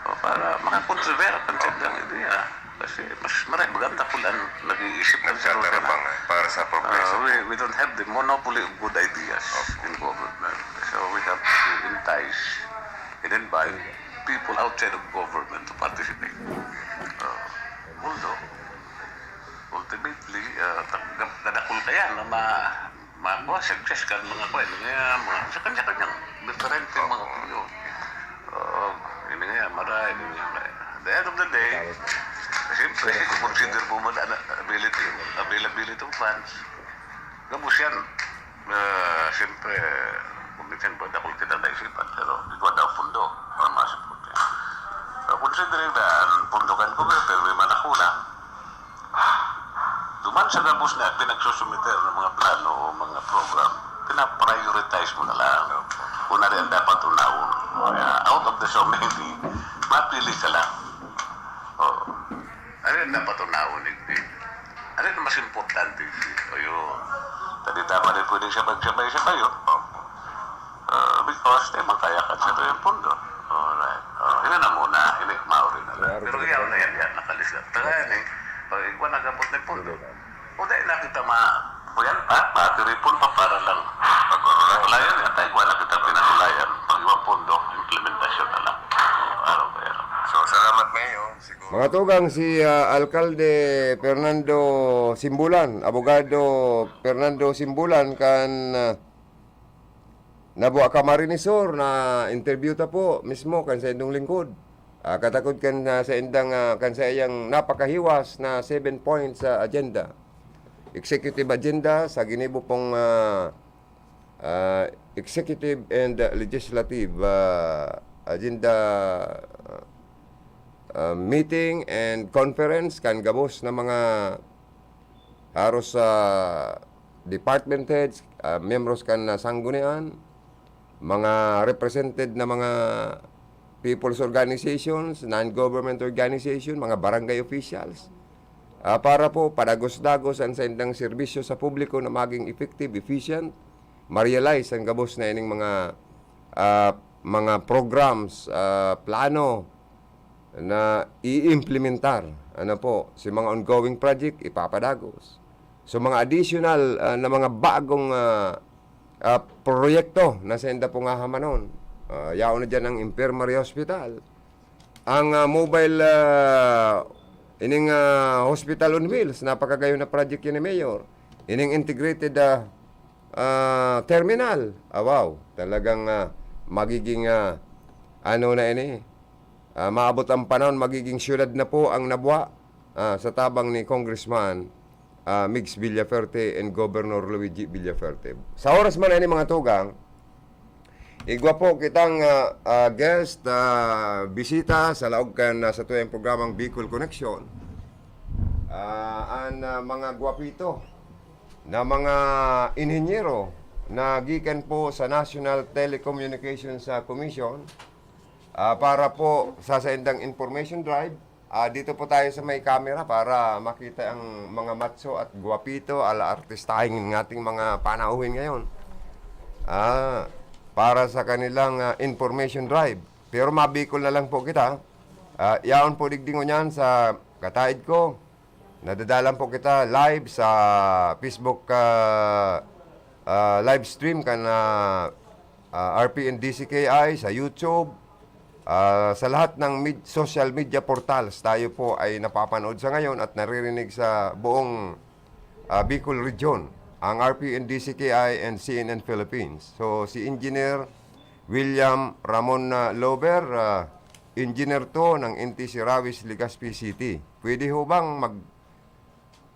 O para makakontribera ang kanilang ideya. Kasi mas marami, maganda kung ano nag-iisip ng Nagtatarabang, solusyon. Eh, para sa progreso. Ah, we, we don't have the monopoly of good ideas Opo. In government. So we have to entice and invite people outside of government to participate. Ah, although, ultimately, ah, tag-, gadakul kaya na ma-, ma-, ma-, suggest kan mga kwan, mga, mga, sa kanya-kanyang diferente mga opinion. Ah, ini nga, mara, ini nga, mara. At the end of the day, siyempre, consider mo man ang ability, availability of funds. Gabos yan. Ah, siyempre, kung minsan po, dakul kita naisipan, pero igwa daw pundo, para masipot yan. So, considering na ang pundo kan gobyerno, pero may manakuna, duman sa gabos na pinagsusumiter ng mga plano o mga program, pinaprioritize mo na lang. Kung ano ang dapat unahon. Kaya, out of the so many, mapili ka lang. Oo. Ano yung dapat unahon, hindi? Ano yung mas importante? Ayun. Tadi tama rin pwede siya magsabay-sabay, oh. Ah, because, eh, makayakan siya to yung pundo. Alright. Oh, yun na muna. Hindi, mauri na lang. Pero yaw na yan, yan, nakalista. Taga yan, eh. Pag igwa na gabot na yung pundo. O, dahil nakita ma-, o yan, pa, patiripon pa para lang. Pag-order. Wala yan, yan. Tayo, wala kita pinatulayan. Pag iwan pundo, implementasyon na lang. Araw pa yan. So, salamat, Mayor. Siguro. Mga tugang, si, ah, Alkalde Fernando Simbulan, Abogado Fernando Simbulan, kan, ah, Nabua Camarines Sur, na-interview ta po mismo kan saindong lingkod. Ah, katakod kan, ah, saindang, ah, kan saiyang napakahiwas na seven points sa agenda. Executive agenda sa ginibo pong, ah, ah, executive and, ah, legislative, ah, agenda, ah, meeting and conference kan gabos na mga haros sa department heads, ah, miyembros kan, ah, sanggunian, mga represented na mga people's organizations, non-government organization, mga barangay officials, ah, para po padagos-dagos ang saindang serbisyo sa publiko na maging effective, efficient, ma-realize ang gabos na ining mga, ah, mga programs, ah, plano, na iimplementar. Ano po, si mga ongoing project, ipapadagos. So, mga additional, ah, na mga bagong, ah, ah, proyekto na sainda pong hahamanon, Ah, yaon na diyan ang infirmary hospital. Ang, ah, mobile, ah, ining, ah, hospital on wheels, napakagayon na project yan ni Mayor. Ining integrated, ah, ah, terminal. Ah, wow, talagang, ah, magiging, ah, ano na ini, ah, maabot ang panahon, magiging syudad na po ang Nabua, ah, sa tabang ni Congressman, ah, Migs Villaferte and Governor Luigi Villaferte. Sa oras man na ini, mga tugang, igwa po kitang, ah, ah, guest, ah, bisita sa laog kan, ah, satuyang programang Bicol Connection. Ah, an, ah, mga gwapito na mga inhenyero na gikan po sa National Telecommunications, ah, Commission, ah, para po sa saindang information drive. Ah, dito po tayo sa may camera para makita ang mga matso at gwapito, ala artistahin ng ating mga panauhin ngayon. Ah, para sa kanilang, ah, information drive. Pero mabikol na lang po kita. Ah, yaon po digdi ngunyan sa kataid ko. Nadadalan po kita live sa Facebook, ah, ah, live stream kan, ah, ah, R P N D C K I, sa YouTube, ah, sa lahat ng med-, social media portals, tayo po ay napapanood sa ngayon at naririnig sa buong, ah, Bicol Region, ang R P N D C K I and C N N Philippines. So, si Engineer William Ramon, ah, Lover, ah, engineer to ng N T C Rawis, Legazpi City. Pwede ho bang mag,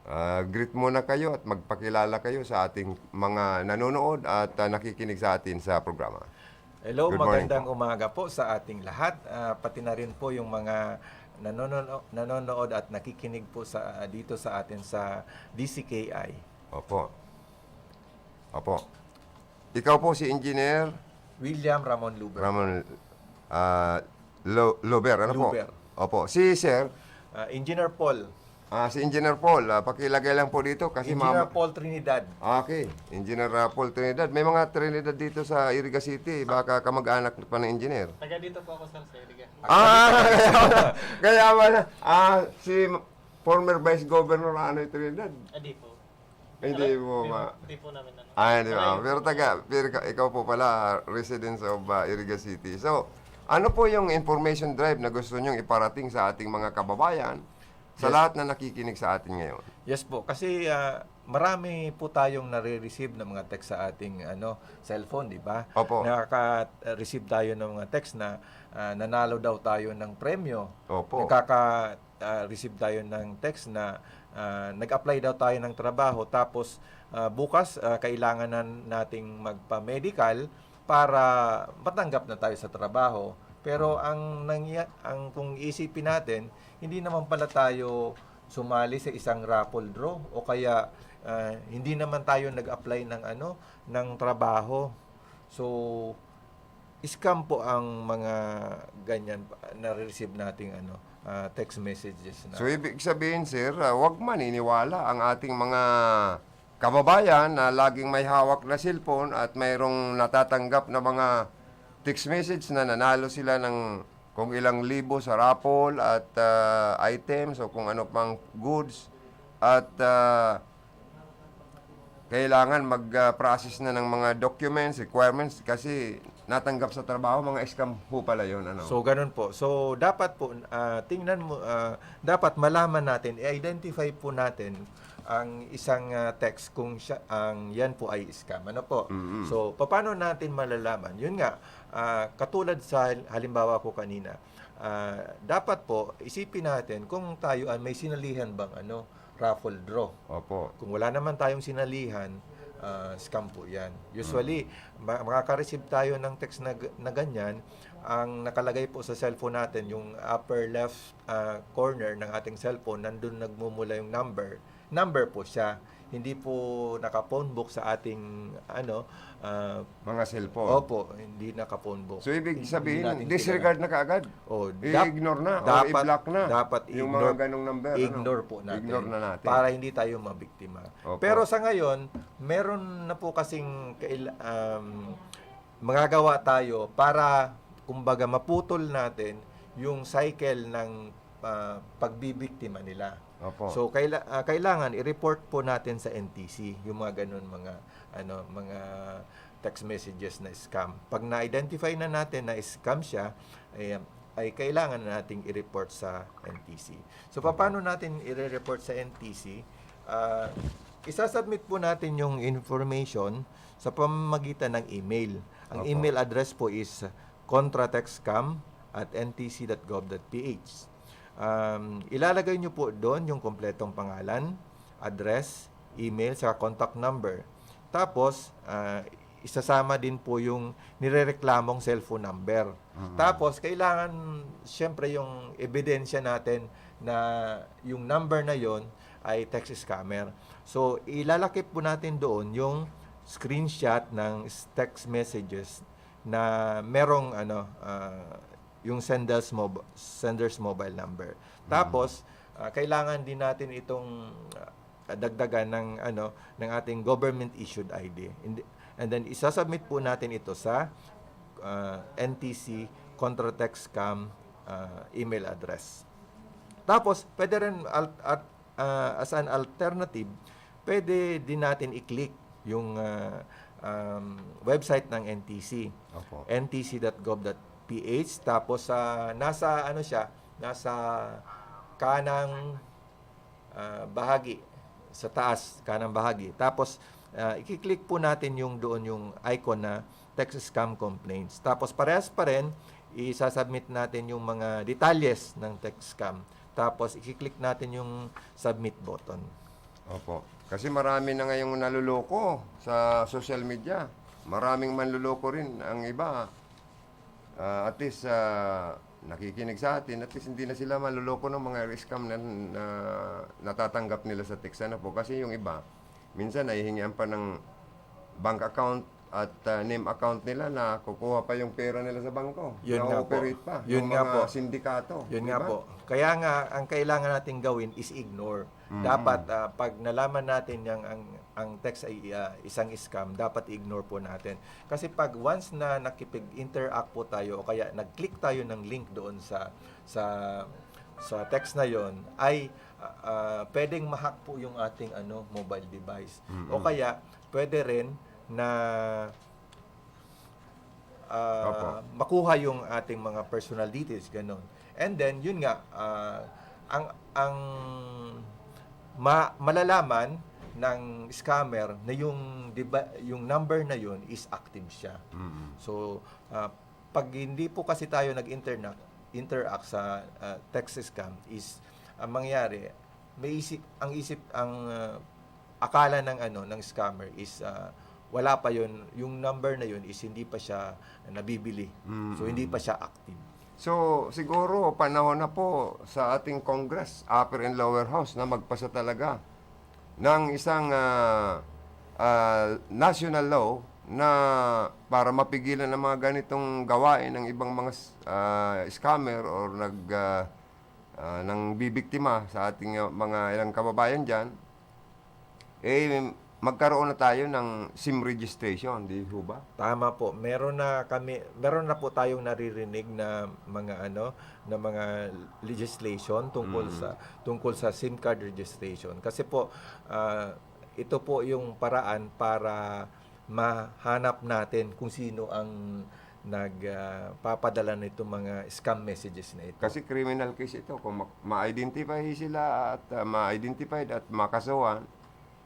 ah, greet muna kayo at magpakilala kayo sa ating mga nanonood at, ah, nakikinig sa atin sa programa? Hello, Good morning magandang po. umaga po sa ating lahat, ah, pati na rin po yung mga nanonono-, nanonood at nakikinig po sa, dito sa atin sa D C K I. Opo. Opo. Ikaw po si Engineer William Ramon Luber. Ramon, ah, Lo-, Lober, ano po? Luber. Opo. Si Sir? Ah, Engineer Paul. Ah, si Engineer Paul, ah, pakilagay lang po dito kasi Engineer mama- Paul Trinidad. Okay. Engineer, ah, Paul Trinidad. May mga Trinidad dito sa Iriga City. Baka kamag-anak pa ng engineer. Taga dito po ako, sir, sa Iriga. Ah, kaya, kaya pala. Ah, si former Vice Governor Anoy Trinidad. Ah, di po. Hindi Ano? mo Di, ma- di po namin ano. Ah, hindi Ano ba? yun? Pero taga, pero ka- ikaw po pala, residents of, ah, Iriga City. So, ano po yung information drive na gusto nyong iparating sa ating mga kababayan, sa Yes. lahat na nakikinig sa atin ngayon? Yes po, kasi, ah, marami po tayong nare-receive na mga text sa ating, ano, cellphone, di ba? Opo. Nakaka-receive tayo ng mga text na, ah, nanalo daw tayo ng premyo. Opo. Nakaka-, ah, receive tayo ng text na, ah, nag-apply daw tayo ng trabaho tapos, ah, bukas, ah, kailangan na nating magpa-medical para matanggap na tayo sa trabaho. Pero ang nangya-, ang kung iisipin natin, hindi naman pala tayo sumali sa isang raffle draw o kaya, ah, hindi naman tayo nag-apply ng ano, ng trabaho. So, scam po ang mga ganyan pa, nare-receive nating ano, ah, text messages na So, ibig sabihin, sir, ah, wag maniniwala ang ating mga kababayan na laging may hawak na cellphone at mayroong natatanggap na mga text message na nanalo sila ng kung ilang libo sa raffle at, ah, items o kung ano pang goods. At, ah, kailangan mag, ah, process na ng mga documents, requirements kasi natanggap sa trabaho, mga scam ho pala yun, ano? So, ganun po. So, dapat po, ah, tingnan mo, ah, dapat malaman natin, i-identify po natin ang isang, ah, text kung siya, ang yan po ay scam. Ano po? Mm-mm. So, paano natin malalaman? Yun nga, ah, katulad sa hal-, halimbawa ko kanina, ah, dapat po, isipin natin kung tayo ay may sinalihan bang ano, raffle draw. Opo. Kung wala naman tayong sinalihan, ah, scam po yan. Usually, Mm. ma-, makaka-receive tayo ng text na g-, na ganyan. Ang nakalagay po sa cellphone natin, yung upper left, ah, corner ng ating cellphone, nandun nagmumula yung number. Number po siya. Hindi po naka-phone book sa ating, ano, ah, Mga cellphone. Opo, hindi naka-phone book. So, ibig Hindi sabihin, natin disregard kilala. na kaagad? Oh, dap-, I-ignore na or dapat, i-block na dapat yung mga i-ignore, ganong number, ano? i-ignore po natin Ignore na natin. para hindi tayo mabiktima. Opo. Pero sa ngayon, meron na po kasing kail-, um, magagawa tayo para, kumbaga, maputol natin yung cycle ng, ah, pagbibiktima nila. Opo. So, kaila-, ah, kailangan i-report po natin sa N T C yung mga ganun, mga, ano, mga text messages na scam. Pag na-identify na natin na scam siya, eh, ay kailangan na nating i-report sa N T C. So, paano natin i-report sa N T C? Ah, isasubmit po natin yung information sa pamamagitan ng email. Ang Opo. email address po is contratextcam at N T C dot gov dot P H. Um, ilalagay nyo po doon yung kompletong pangalan, address, email, sa contact number. Tapos, ah, isasama din po yung nirereklamong cellphone number. Mm. Tapos, kailangan, siyempre, yung ebidensya natin na yung number na yon ay text scammer. So, ilalakip po natin doon yung screenshot ng s-, text messages na merong, ano, ah, yung sender's mob-, sender's mobile number. Mm. Tapos, ah, kailangan din natin itong, ah, dagdagan ng, ano, ng ating government issued I D. And, and then, isasubmit po natin ito sa, ah, N T C contratextcam, ah, email address. Tapos, pwede rin al-, at, ah, as an alternative, pwede din natin i-click yung, ah, um, website ng N T C. Opo. N T C dot gov dot P H. Tapos, ah, nasa, ano siya, nasa kanang, ah, bahagi, sa taas, kanang bahagi. Tapos, ah, i-click po natin yung doon, yung icon na text scam complaints. Tapos, parehas pa rin, isasubmit natin yung mga detalles ng text scam. Tapos, i-click natin yung submit button. Opo. Kasi marami na ngayong naloloko sa social media. Maraming manloloko rin ang iba. Ah, at least, ah, nakikinig sa atin, at least hindi na sila maloloko ng mga scam na, na natatanggap nila sa text. Ano po? Kasi yung iba, minsan nahihingian pa ng bank account at, ah, name account nila, na kukuha pa yung pera nila sa bangko. Yun nga po. Na-operate pa Yun ng nga mga po. sindikato, Yun di nga ba? po. Kaya nga, ang kailangan nating gawin is ignore. Mm. Dapat, ah, pag nalaman natin yang ang, ang text ay, ah, isang scam, dapat i-ignore po natin. Kasi pag once na nakipag-interact po tayo o kaya nag-click tayo ng link doon sa, sa, sa text na yon, ay, ah, ah, pwedeng ma-hack po yung ating, ano, mobile device. Mm. O kaya, pwede rin na, ah, Opo. makuha yung ating mga personal details, ganun. And then, yun nga, ah, ang, ang ma-, malalaman ng scammer na yung, di ba, yung number na yun is active siya. Mm. So, ah, pag hindi po kasi tayo nag-interna-, interact sa, ah, text scam is, ang mangyayari, may isip, ang isip, ang, ah, akala ng, ano, ng scammer is, ah, wala pa yun, yung number na yun is hindi pa siya nabibili. Mm. So, hindi pa siya active. So, siguro panahon na po sa ating Congress, upper and lower house, na magpasa talaga ng isang, ah, ah, national law na para mapigilan ang mga ganitong gawain ng ibang mga s-, ah, scammer or nag, ah, ah, nangbibiktima sa ating, ah, mga ilang kababayan diyan, eh, magkaroon na tayo ng SIM registration, di ho ba? Tama po. Meron na kami, meron na po tayong naririnig na mga, ano, na mga legislation tungkol Mm. sa, tungkol sa SIM card registration. Kasi po, ah, ito po yung paraan para mahanap natin kung sino ang nag, ah, papadala nitong mga scam messages na ito. Kasi criminal case ito. Kung ma-, ma-identify sila at, ah, ma-identified at makasuhan,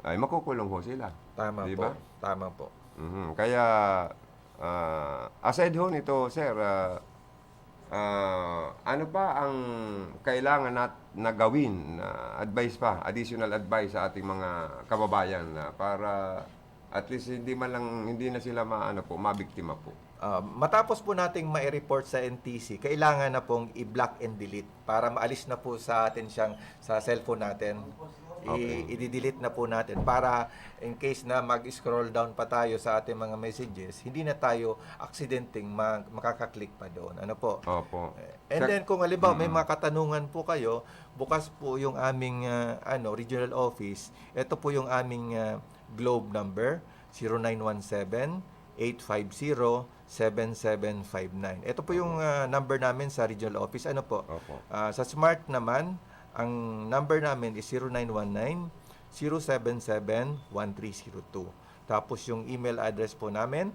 ay makukulong ho sila. Tama Di po. ba? Tama po. Mhm. Kaya, ah, aside ho nito, sir, ah, ah, ano pa ang kailangan nat-, na gawin, na advice pa, additional advice sa ating mga kababayan na para at least hindi man lang, hindi na sila maano po, mabiktima po? Ah, matapos po nating mai-report sa N T C, kailangan na pong i-block and delete para maalis na po sa atin siyang, sa cellphone natin. I-, Okay. i-delete na po natin para in case na mag-scroll down pa tayo sa ating mga messages, hindi na tayo aksidenteng mag-, makaka-click pa doon. Ano po? Opo. And Sa then, kung halimbawa may Mm. mga katanungan po kayo, bukas po yung aming, ah, ano, regional office. Ito po yung aming, ah, Globe number, zero nine one seven, eight five zero, seven seven five nine. Ito po yung, Opo. ah, number namin sa regional office. Ano po? Opo. Ah, sa Smart naman, ang number namin is zero nine one nine, zero seven seven, one three zero two. Tapos yung email address po namin,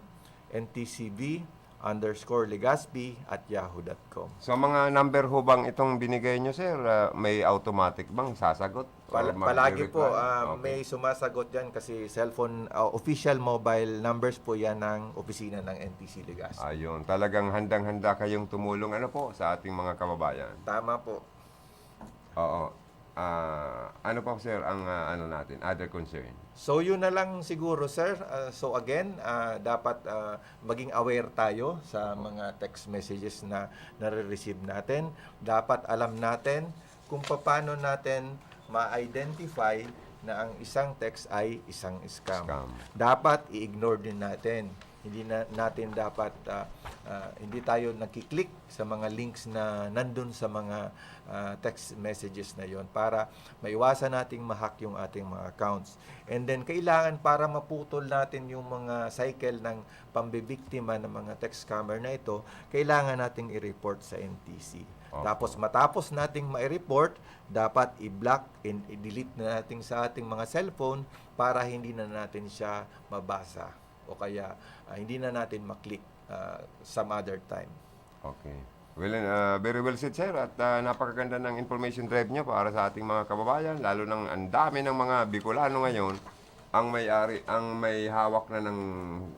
N T C B underscore Legazpi at yahoo dot com. So, mga number ho bang itong binigay nyo, sir? Ah, may automatic bang sasagot? Or Pala- palagi po, magre-reply? ah, Okay. May sumasagot yan kasi cellphone, ah, official mobile numbers po yan ng opisina ng N T C Legazpi. Ayun, talagang handang-handa kayong tumulong, ano po, sa ating mga kababayan. Tama po. Oo. Ah, ano pa, sir, ang, ah, ano natin, other concern? So yun na lang siguro, sir. Ah, so again, ah, dapat ah, maging aware tayo sa mga text messages na nare-receive natin. Dapat alam natin kung paano natin ma-identify na ang isang text ay isang scam. Scam. Dapat i-ignore din natin. Hindi na natin dapat ah, ah, hindi tayo nagki-click sa mga links na nandun sa mga ah, text messages na yon para maiwasan nating ma-hack yung ating mga accounts. And then kailangan, para maputol natin yung mga cycle ng pambibiktima ng mga text scammer na ito, kailangan nating i-report sa N T C. Opo. Tapos matapos nating ma-report, dapat i-block and i-delete na natin sa ating mga cellphone para hindi na natin siya mabasa o kaya ah, hindi na natin ma-click ah, some other time. Okay. Well, uh, very well said, sir. At uh, napakaganda ng information drive nyo para sa ating mga kababayan, lalo nang ang dami ng mga Bicolano ngayon ang may-ari, ang may hawak na ng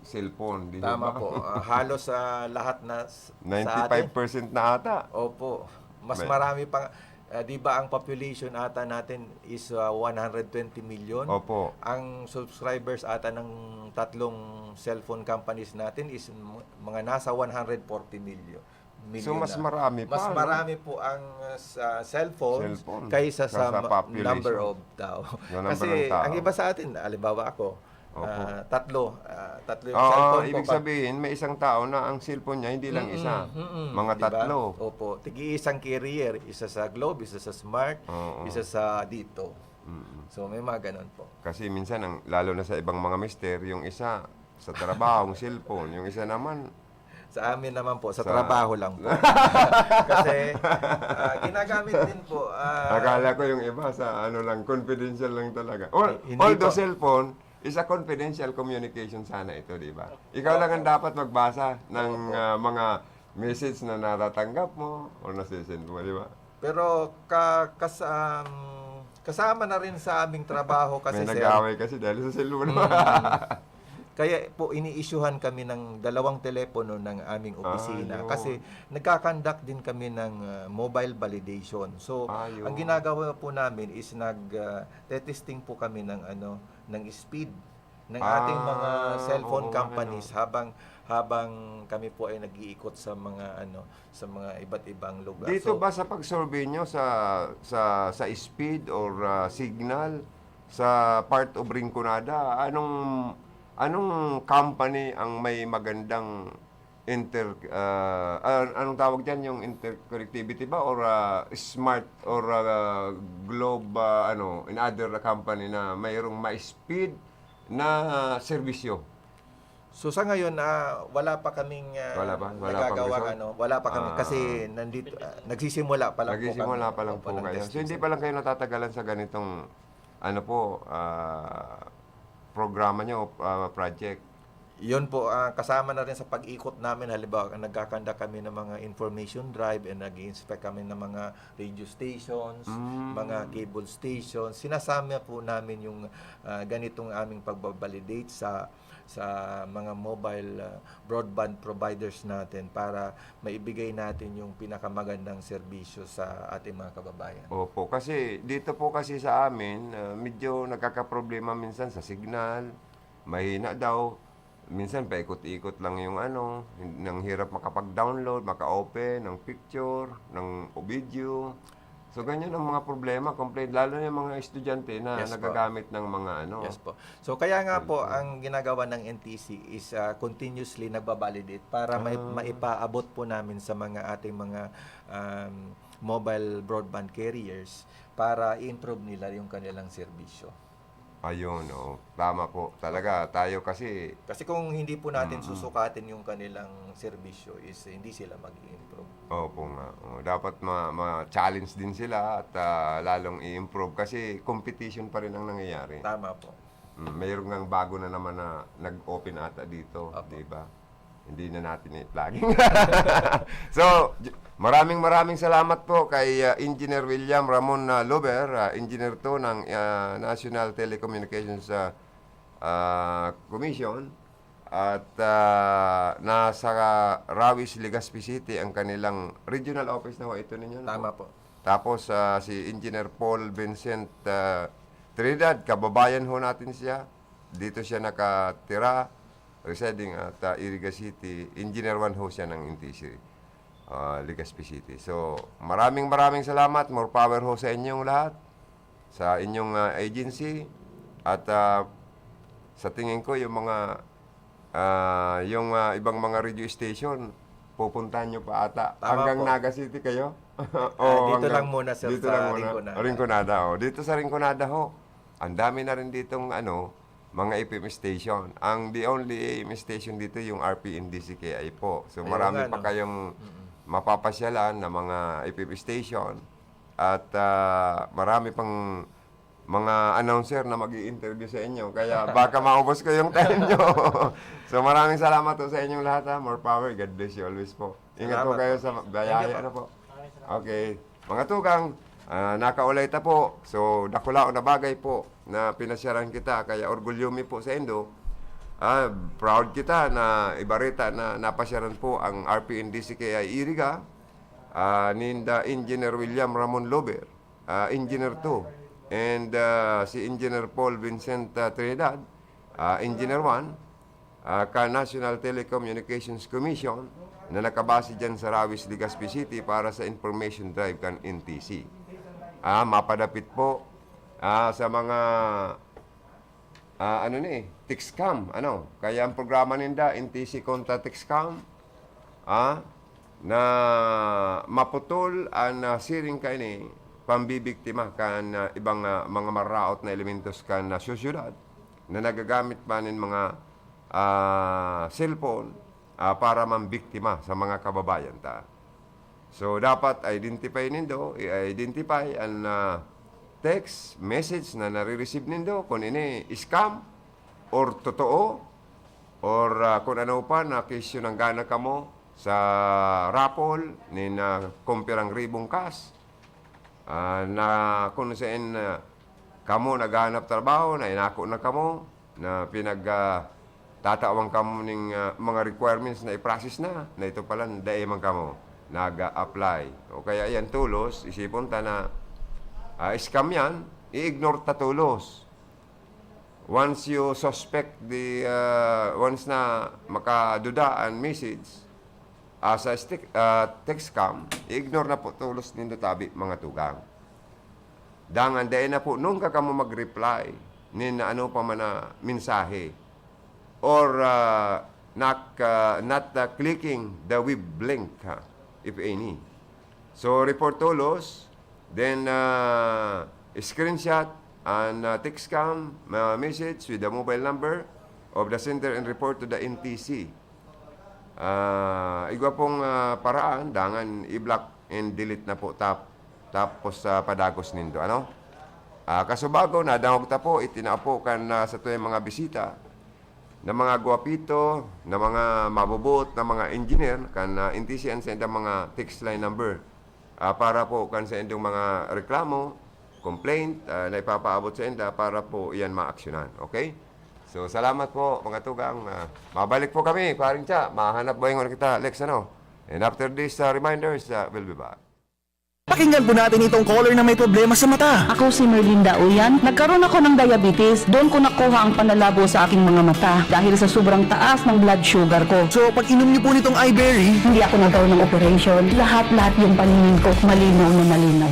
cellphone, di ho Tama ba? po. Ah, halos ah, lahat na s- sa atin. Ninety-five percent na ata. Opo. Mas May- marami pa. Ah, di ba ang population ata natin is ah, one hundred twenty million? Opo. Ang subscribers ata ng tatlong cellphone companies natin is m- mga nasa one hundred forty million. So, mas na. marami pa, Mas no? marami po ang uh, sa cellphones Cellphone. kaysa sa, Kaysa ma- population. Number of tao. Sa number Kasi ng tao. Ang iba sa atin, halimbawa ako, Opo. ah, tatlo, ah, tatlo yung Oo, cellphone ko. Ibig Pag- sabihin, may isang tao na ang cellphone niya, hindi lang Mm-mm, isa. mm-mm, Mga di ba? Tatlo. Opo. Tigi-isang carrier, isa sa Globe, isa sa Smart, Oo. Isa sa DITO. Mm-mm. So, may mga ganun po. Kasi minsan, ang, lalo na sa ibang mga mister, yung isa sa trabaho, ang cellphone, yung isa naman, Sa amin naman po, sa, Sa- trabaho lang po. Kasi ah, ginagamit din po. ah, Akala ko yung iba sa ano lang, confidential lang talaga. Or, Hindi although po. Cellphone is a confidential communication sana ito, di ba? Ikaw lang ang dapat magbasa ng Opo. ah, mga message na natatanggap mo o nasisend mo, di ba? Pero ka, kas, um, kasama na rin sa aming trabaho kasi, May sir, nag-aaway kasi dahil sa cellphone. Mm. Kaya po, ini-issuehan kami ng dalawang telepono ng aming opisina Ah, yun. Kasi nagkakandak din kami ng ah, mobile validation. So, Ah, yun. Ang ginagawa po namin is nag ah, tetesting po kami ng ano ng speed ng ating mga Ah, cellphone oo nga, companies no? habang habang kami po ay nag-iikot sa mga ano sa mga iba't ibang lugar. Dito So, ba sa pag-survey nyo sa, sa, sa speed or ah, signal sa part of Rinconada, anong anong company ang may magandang inter ah, ah, anong tawag diyan, yung interconnectivity ba or ah, smart or ah, globe ah, ano, in other company na mayroong ma-speed na serbisyo? So sa ngayon ah, wala pa kaming ah, Wala pa? Wala pang nagagawang result? Ano, wala pa kami Ah. kasi nandito ah, nagsisimula pa lang Nagsisimula po kami. pa lang Opo, po kayo. nag-testing So, hindi sa- pa lang kayo natatagalan sa ganitong ano po, ah, programa nyo, ah, project. Yun po, ah, kasama na rin sa pag-ikot namin, halimbawa, nagkakanda kami ng mga information drive and nag-inspect kami ng mga radio stations, Mm. mga cable stations. Sinasama po namin yung ah, ganitong aming pagbabalidate sa sa mga mobile ah, broadband providers natin para maibigay natin yung pinakamagandang serbisyo sa ating mga kababayan. Opo, kasi dito po kasi sa amin, ah, medyo nagkakaproblema minsan sa signal, mahina daw. Minsan paikot-ikot lang yung ano, nang hirap makapag-download, maka-open ng picture, ng video. So, ganyan ang mga problema, complaint, lalo na yung mga estudyante na Yes po. nagagamit ng mga ano. Yes po. So kaya nga po Cellphone. Ang ginagawa ng N T C is ah, continuously nagbabalidate para may Ah. maipaabot po namin sa mga ating mga um, mobile broadband carriers para i-improve nila yung kanilang serbisyo. Ayun, oo. Tama po. Talaga, tayo kasi, Kasi kung hindi po natin Mm. susukatin yung kanilang serbisyo is hindi sila mag-improve. Opo nga. Oo, dapat ma- ma-challenge din sila at ah, lalong i-improve kasi competition pa rin ang nangyayari. Tama po. Mm, mayroon ngang bago na naman na nag-open ata dito, Opo. di ba? Hindi na natin i-plug. So, j-, maraming, maraming salamat po kay, ah, Engineer William Ramon, ah, Lober, ah, Engineer two ng, ah, National Telecommunications, ah, ah, Commission. At, ah, nasa Rawis, Legazpi City ang kanilang regional office na ho ito ninyo, no? Tama po. Tapos, ah, si Engineer Paul Vincent, ah, Trinidad, kababayan ho natin siya. Dito siya nakatira, residing at, ah, Iriga City. Engineer one ho siya ng N T C, ah, Legazpi City. So, maraming, maraming salamat. More power ho sa inyong lahat, sa inyong, ah, agency. At, ah, sa tingin ko, yung mga, ah, yung, ah, ibang mga radio station, pupuntahan nyo pa ata. Tama Hanggang po. Naga City kayo? O Ah, dito hanggang lang muna, sir, dito sa lang muna. Rinconada. Rinconada, oh. Dito sa Rinconada ho, ang dami na rin ditong ano, mga F M station. Ang the only A M station dito yung R P N D C K I po. So, Ayun marami nga, pa no? kayong Mm-mm. mapapasyalan na mga F M station. At, ah, marami pang mga announcer na mag-i-interview sa inyo. Kaya baka maubos ko yung time nyo. So, maraming salamat po sa inyong lahat, ha. More power. God bless you always po. Ingat po Salamat kayo po. sa Thank you biyahe. po. Ano po? Okay. Mga tugang, ah, nakaulay ta po. So, dakulaon na bagay po na pinasyaran kita. Kaya orgulyo mi po sa indo. Ah, proud kita na ibareta na napasyaran po ang R P N D C K I Iriga, ah, ninda Engineer William Ramon Lober, ah, Engineer two, and, ah, si Engineer Paul Vincent, ah, Trinidad, ah, Engineer one, ah, kan National Telecommunications Commission na nakabase dyan sa Rawis, Legazpi City para sa information drive kan N T C. Ah, mapadapit po, ah, sa mga, ah, ano ni, Texcom, ano? Kaya ang programa ninda, N T C kontra Texcom, ah, na maputol an, ah, siring kaini, pambibiktima kan, ah, ibang, ah, mga maraot na elementos kan, ah, sosyedad na nagagamit pa nin mga, ah, cellphone, ah, para mambiktima sa mga kababayan ta. So, dapat identify nindo, i-identify an, ah, text message na nare-receive nindo, kung ini scam or totoo, or, ah, kung ano pa na kesyo nanggana kamo sa raffle nin, ah, kung pirang ribong cash. Ah, na kung saen, ah, kamo naghahanap trabaho, na inako na kamo, na pinag, ah, tatawan kamo ning, ah, mga requirements na i-process na, na ito pala, dai man kamo nag-a-apply. O kaya yan, tolos, isipon ta na, ah, scam yan, i-ignore ta tolos. Once you suspect the, ah, once na makaduda an message, ah, sa stick, ah, text scam, i-ignore na po tolos nindo tabi, mga tugang. Dangan dai na po nungka kamo mag-reply nin ano pa man na mensahe, or, ah, not, ah, not, ah, clicking the web link, ha, if any. So, report tolos, then, ah, screenshot an, ah, text scam, ah, message with the mobile number of the sender and report to the N T C. Ah, igwa pong, ah, paraan, dangan i-block and delete na po tap-, tapos, ah, padagos nindo, ano? Ah, kasubago, nadangog ta po, itinao po kan, ah, satuyang mga bisita na mga gwapito, na mga mabubuot na mga engineer, kan, ah, N T C an saindang mga text line number. Ah, para po kan saindong mga reklamo, complaint, ah, na ipapaabot sainda para po iyan maaksyonan. Okay? So, salamat po, mga tugang. Ah, mabalik po kami, paring Cha. Mahanap buhay ngon kita, Lex, ano? And after this, ah, reminders, ah, we'll be back. Pakinggan po natin itong caller na may problema sa mata. Ako si Merlinda Uyan. Nagkaroon ako ng diabetes. Doon ko nakuha ang panlalabo sa aking mga mata dahil sa sobrang taas ng blood sugar ko. So, pag inom niyo po nitong iBerry, Hindi ako nagkaroon ng operation. Lahat-lahat yung paningin ko, malinaw na malinaw.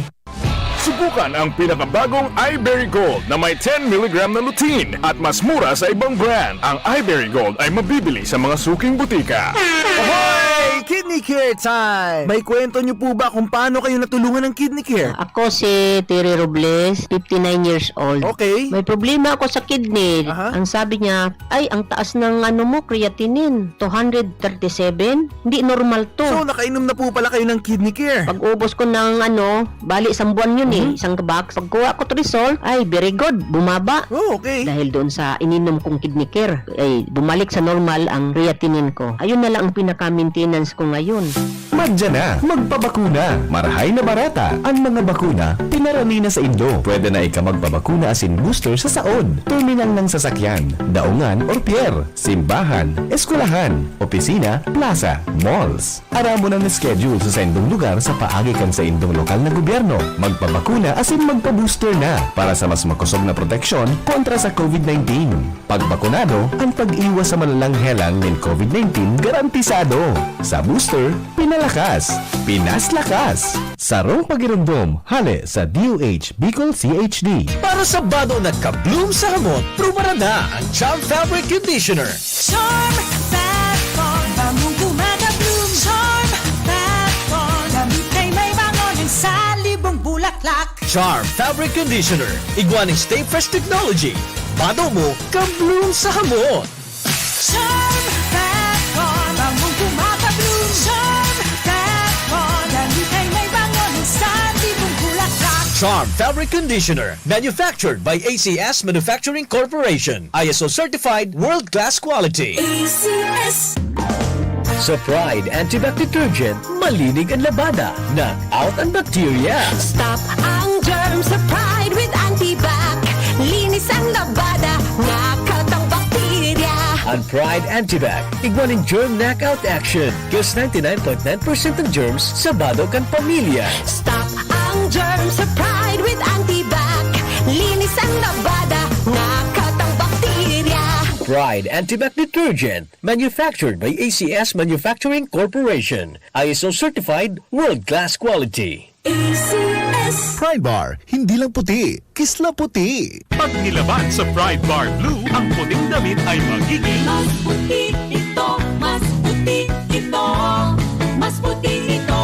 Subukan ang pinakabagong iBerry Gold na may ten milligram na lutein at mas mura sa ibang brand. Ang iBerry Gold ay mabibili sa mga suking butika. Hoy! Kidney Care Time! May kwento niyo po ba kung paano kayo natulungan ng Kidney Care? Ako si Terry Robles, fifty-nine years old. Okay. May problema ako sa kidney. Aha. Ang sabi niya, "Ay, ang taas ng ano mo, creatinine, two hundred thirty-seven. Hindi normal to." So, nakainom na po pala kayo ng Kidney Care? Pag-ubos ko ng ano, bali isang buwan yun eh, Mhm. isang box. Pagkuha ko Trisol, ay, very good, bumaba. Oh, okay. Dahil doon sa ininom kong Kidney Care, ay, bumalik sa normal ang creatinine ko. Ayun na lang ang pinaka-maintenance ko ngayon. Madya na, magpabakuna. Marahay na barata. An mga bakuna, pinarani na saindo. Pwede na ika magpabakuna asin booster sa saod, terminal ng sasakyan, daungan or pier, simbahan, eskwelahan, opisina, plaza, malls. Aramon an schedule sa saindong lugar sa paagi kan saindong lokal na gobyerno. Magpabakuna asin magpa-booster na para sa mas makosog na proteksyon kontra sa COVID nineteen. Pag bakunado, an pag-iwas sa malalang helang nin COVID nineteen garantisado. Sa booster, pinalakas, pinaslakas. Sarong pagiromdom, hale sa D O H Bicol C H D. Para sa bado na ka-bloom sa hamot, prubaran na ang Charm Fabric Conditioner. Charm Fat Con, bangong gumagabloom. Charm Fat Con, damit ay may bango ng salibong bulaklak. Charm Fabric Conditioner, igwa ning Stay Fresh Technology. Bado mo, ka-bloom sa hamot. Charm Fat Con, bangong gumagabloom. Charm Fat Con, damit ay may bango ng salibong bulaklak. Charm Fabric Conditioner, manufactured by A C S Manufacturing Corporation, I S O certified, world-class quality. A C S. Sa Pride Antibac Detergent, malinig an labada, knock out an bacteria. Stop ang germs sa Pride with Antibac. Linis ang labada, knock out ang bakterya. An Pride Antibac, igwa nin germ knockout action. Kills ninety-nine point nine percent ng germs sa bado kan pamilya. Stop ang germs sa Pride with Antibac. Linis ang labada, knock out ang bakterya. Pride Antibac Detergent, manufactured by A C S Manufacturing Corporation. I S O certified, world-class quality. A C S. Pride Bar, hindi lang puti, kisla puti. Pag nilaban sa Pride Bar Blue, ang puting damit ay magiging mas puti ito, mas puti ito, mas puti ito.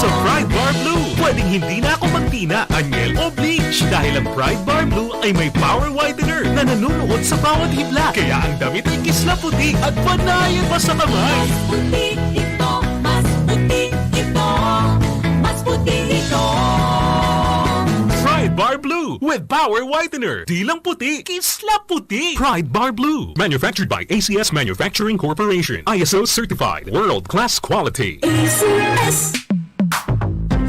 Sa Pride Bar Blue, pwedeng hindi na ako magtina, anyel o bleach dahil ang Pride Bar Blue ay may power whitener na nanunuot sa bawat hibla. Kaya ang damit ay kisla puti at panayan pa sa kamay. Mas puti ito, mas puti ito, mas puti ito. Pride Bar Blue with Power Whitener. Di lang puti, kisla puti. Pride Bar Blue. Manufactured by A C S Manufacturing Corporation. I S O certified. World class quality. A C S.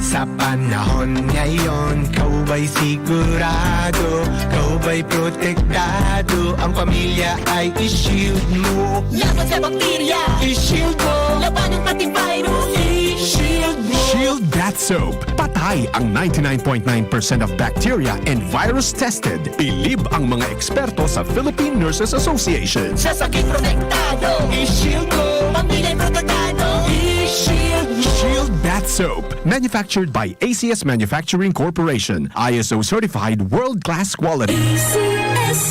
Sa panahon ngayon, ikaw ba'y sigurado? Ikaw ba'y protektado? Ang pamilya ay i-shield mo. Laban sa bakterya, i-shield mo. Labanan pati virus, i-shield mo. Shield Bath Soap. Patay ang ninety-nine point nine percent of bacteria and virus tested. Bilib ang mga eksperto sa Philippine Nurses Association. Sa sakit protektado, i-shield mo. Pamilya protektado, i-shield mo. Shield Bath Soap. Manufactured by A C S Manufacturing Corporation. I S O certified world-class quality. A C S.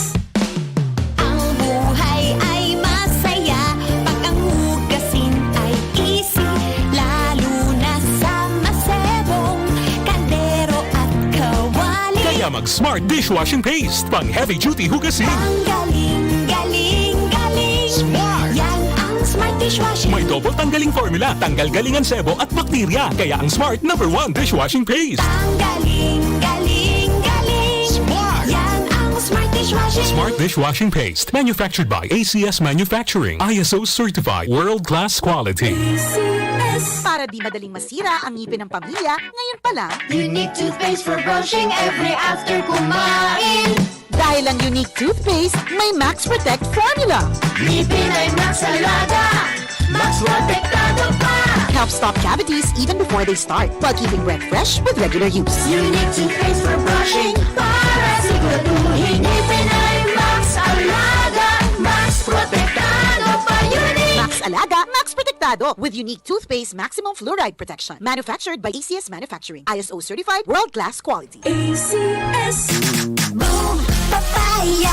Ang buhay ay masaya pag ang hugasin ay easy, lalo na sa masebong kaldero at kawali. Kaya mag Smart Dishwashing Paste, pang heavy duty hugasin. Ang galing, galing, galing. Smart! Yan ang Smart Dishwashing. May double tanggaling formula, tanggal galing ang sebo at bakterya. Kaya ang Smart number one dishwashing paste. Ang galing, galing, galing. Smart! Yan ang Smart Dishwashing. Smart Dishwashing Paste, manufactured by A C S Manufacturing, I S O certified, world-class quality. A C S. Para di madaling masira ang ngipin ng pamilya, ngayon pa lang. Unique toothpaste for brushing every after kumain. Dahil ang Unique Toothpaste may Max Protect Formula. Ngipin ay Max Alaga, Max Protektado pa. Helps stop cavities even before they start, while keeping breath fresh with regular use. Unique Toothpaste for brushing, para siguraduhin ngipin ay Max Alaga, Max Protektado pa. Unique! Max Alaga, Max Protektado, with Unique Toothpaste Maximum Fluoride Protection. Manufactured by A C S Manufacturing. I S O certified, world-class quality. A C S. Boom Papaya,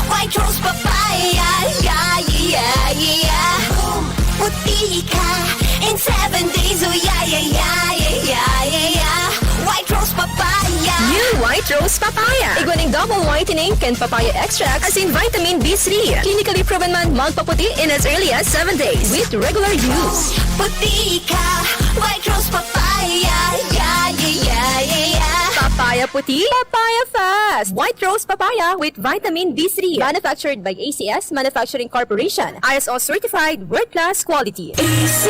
White Rose Papaya, yeah, yeah, yeah. Boom, puti ka, So yeah, yeah, yeah, yeah, yeah, yeah, yeah. White Rose Papaya. New White Rose Papaya. Igwa ning double whitening kan papaya extract asin vitamin B three. Clinically proven man magpaputi in as early as seven days with regular use. Puti ka, White Rose Papaya. Yeah, yeah, yeah, yeah, yeah. Papaya puti, papaya fast. White Rose Papaya with vitamin B three. Manufactured by A C S Manufacturing Corporation. I S O certified, world class quality. A C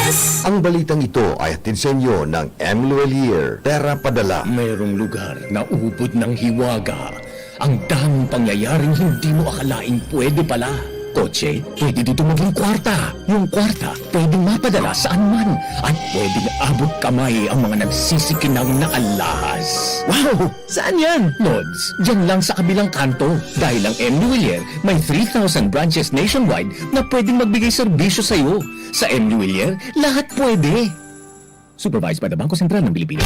S. Ang balitang ito ay hatid sa inyo ng M Luelier, Pera Padala. Mayroong lugar na ubod ng hiwaga. Ang daming pangyayaring hindi mo akalaing pwede pala. Kotse, pwede dito maging kwarta. Yung kwarta, pwedeng mapadala saan man. At pwedeng abot kamay ang mga nagsisikinang na alahas. Wow! Saan yan? Lods, dyan lang sa kabilang kanto. Dahil ang M Luelier may three thousand branches nationwide na pwedeng magbigay serbisyo sa'yo. Sa M Luelier, lahat pwede. Supervised by the Bangko Sentral ng Pilipinas.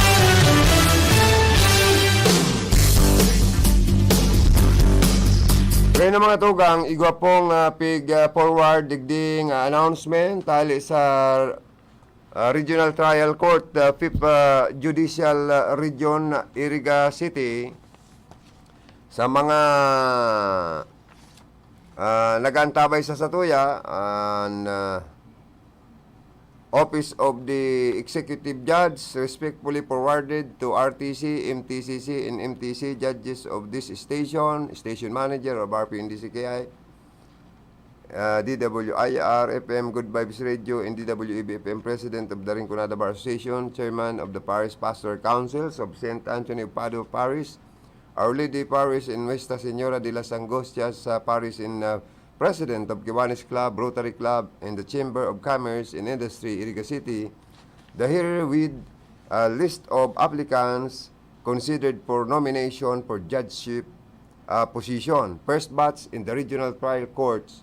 Kaya na mga tugang, igwa pong ah, pig ah, forward digding ah, announcement tali sa ah, Regional Trial Court, ah, Fifth ah, Judicial ah, Region, Iriga City, sa mga ah, nag-aantabay sa satuya, an ah, Office of the Executive Judge respectfully forwarded to R T C, M T C C, and M T C judges of this station, station manager of R P N D C K I, uh, D W I R F M, Good Vibes Radio, and D W A B F M, President of the Rinconada Bar Association, Chairman of the Parish Pastor Councils of Saint Anthony of Padua Parish, Our Lady Parish in Nuestra Señora de las Angustias uh, Parish in uh, President of Kiwanis Club, Rotary Club, and the Chamber of Commerce and Industry, Iriga City, the herewith uh, list of applicants considered for nomination for judgeship uh, position, first batch in the regional trial courts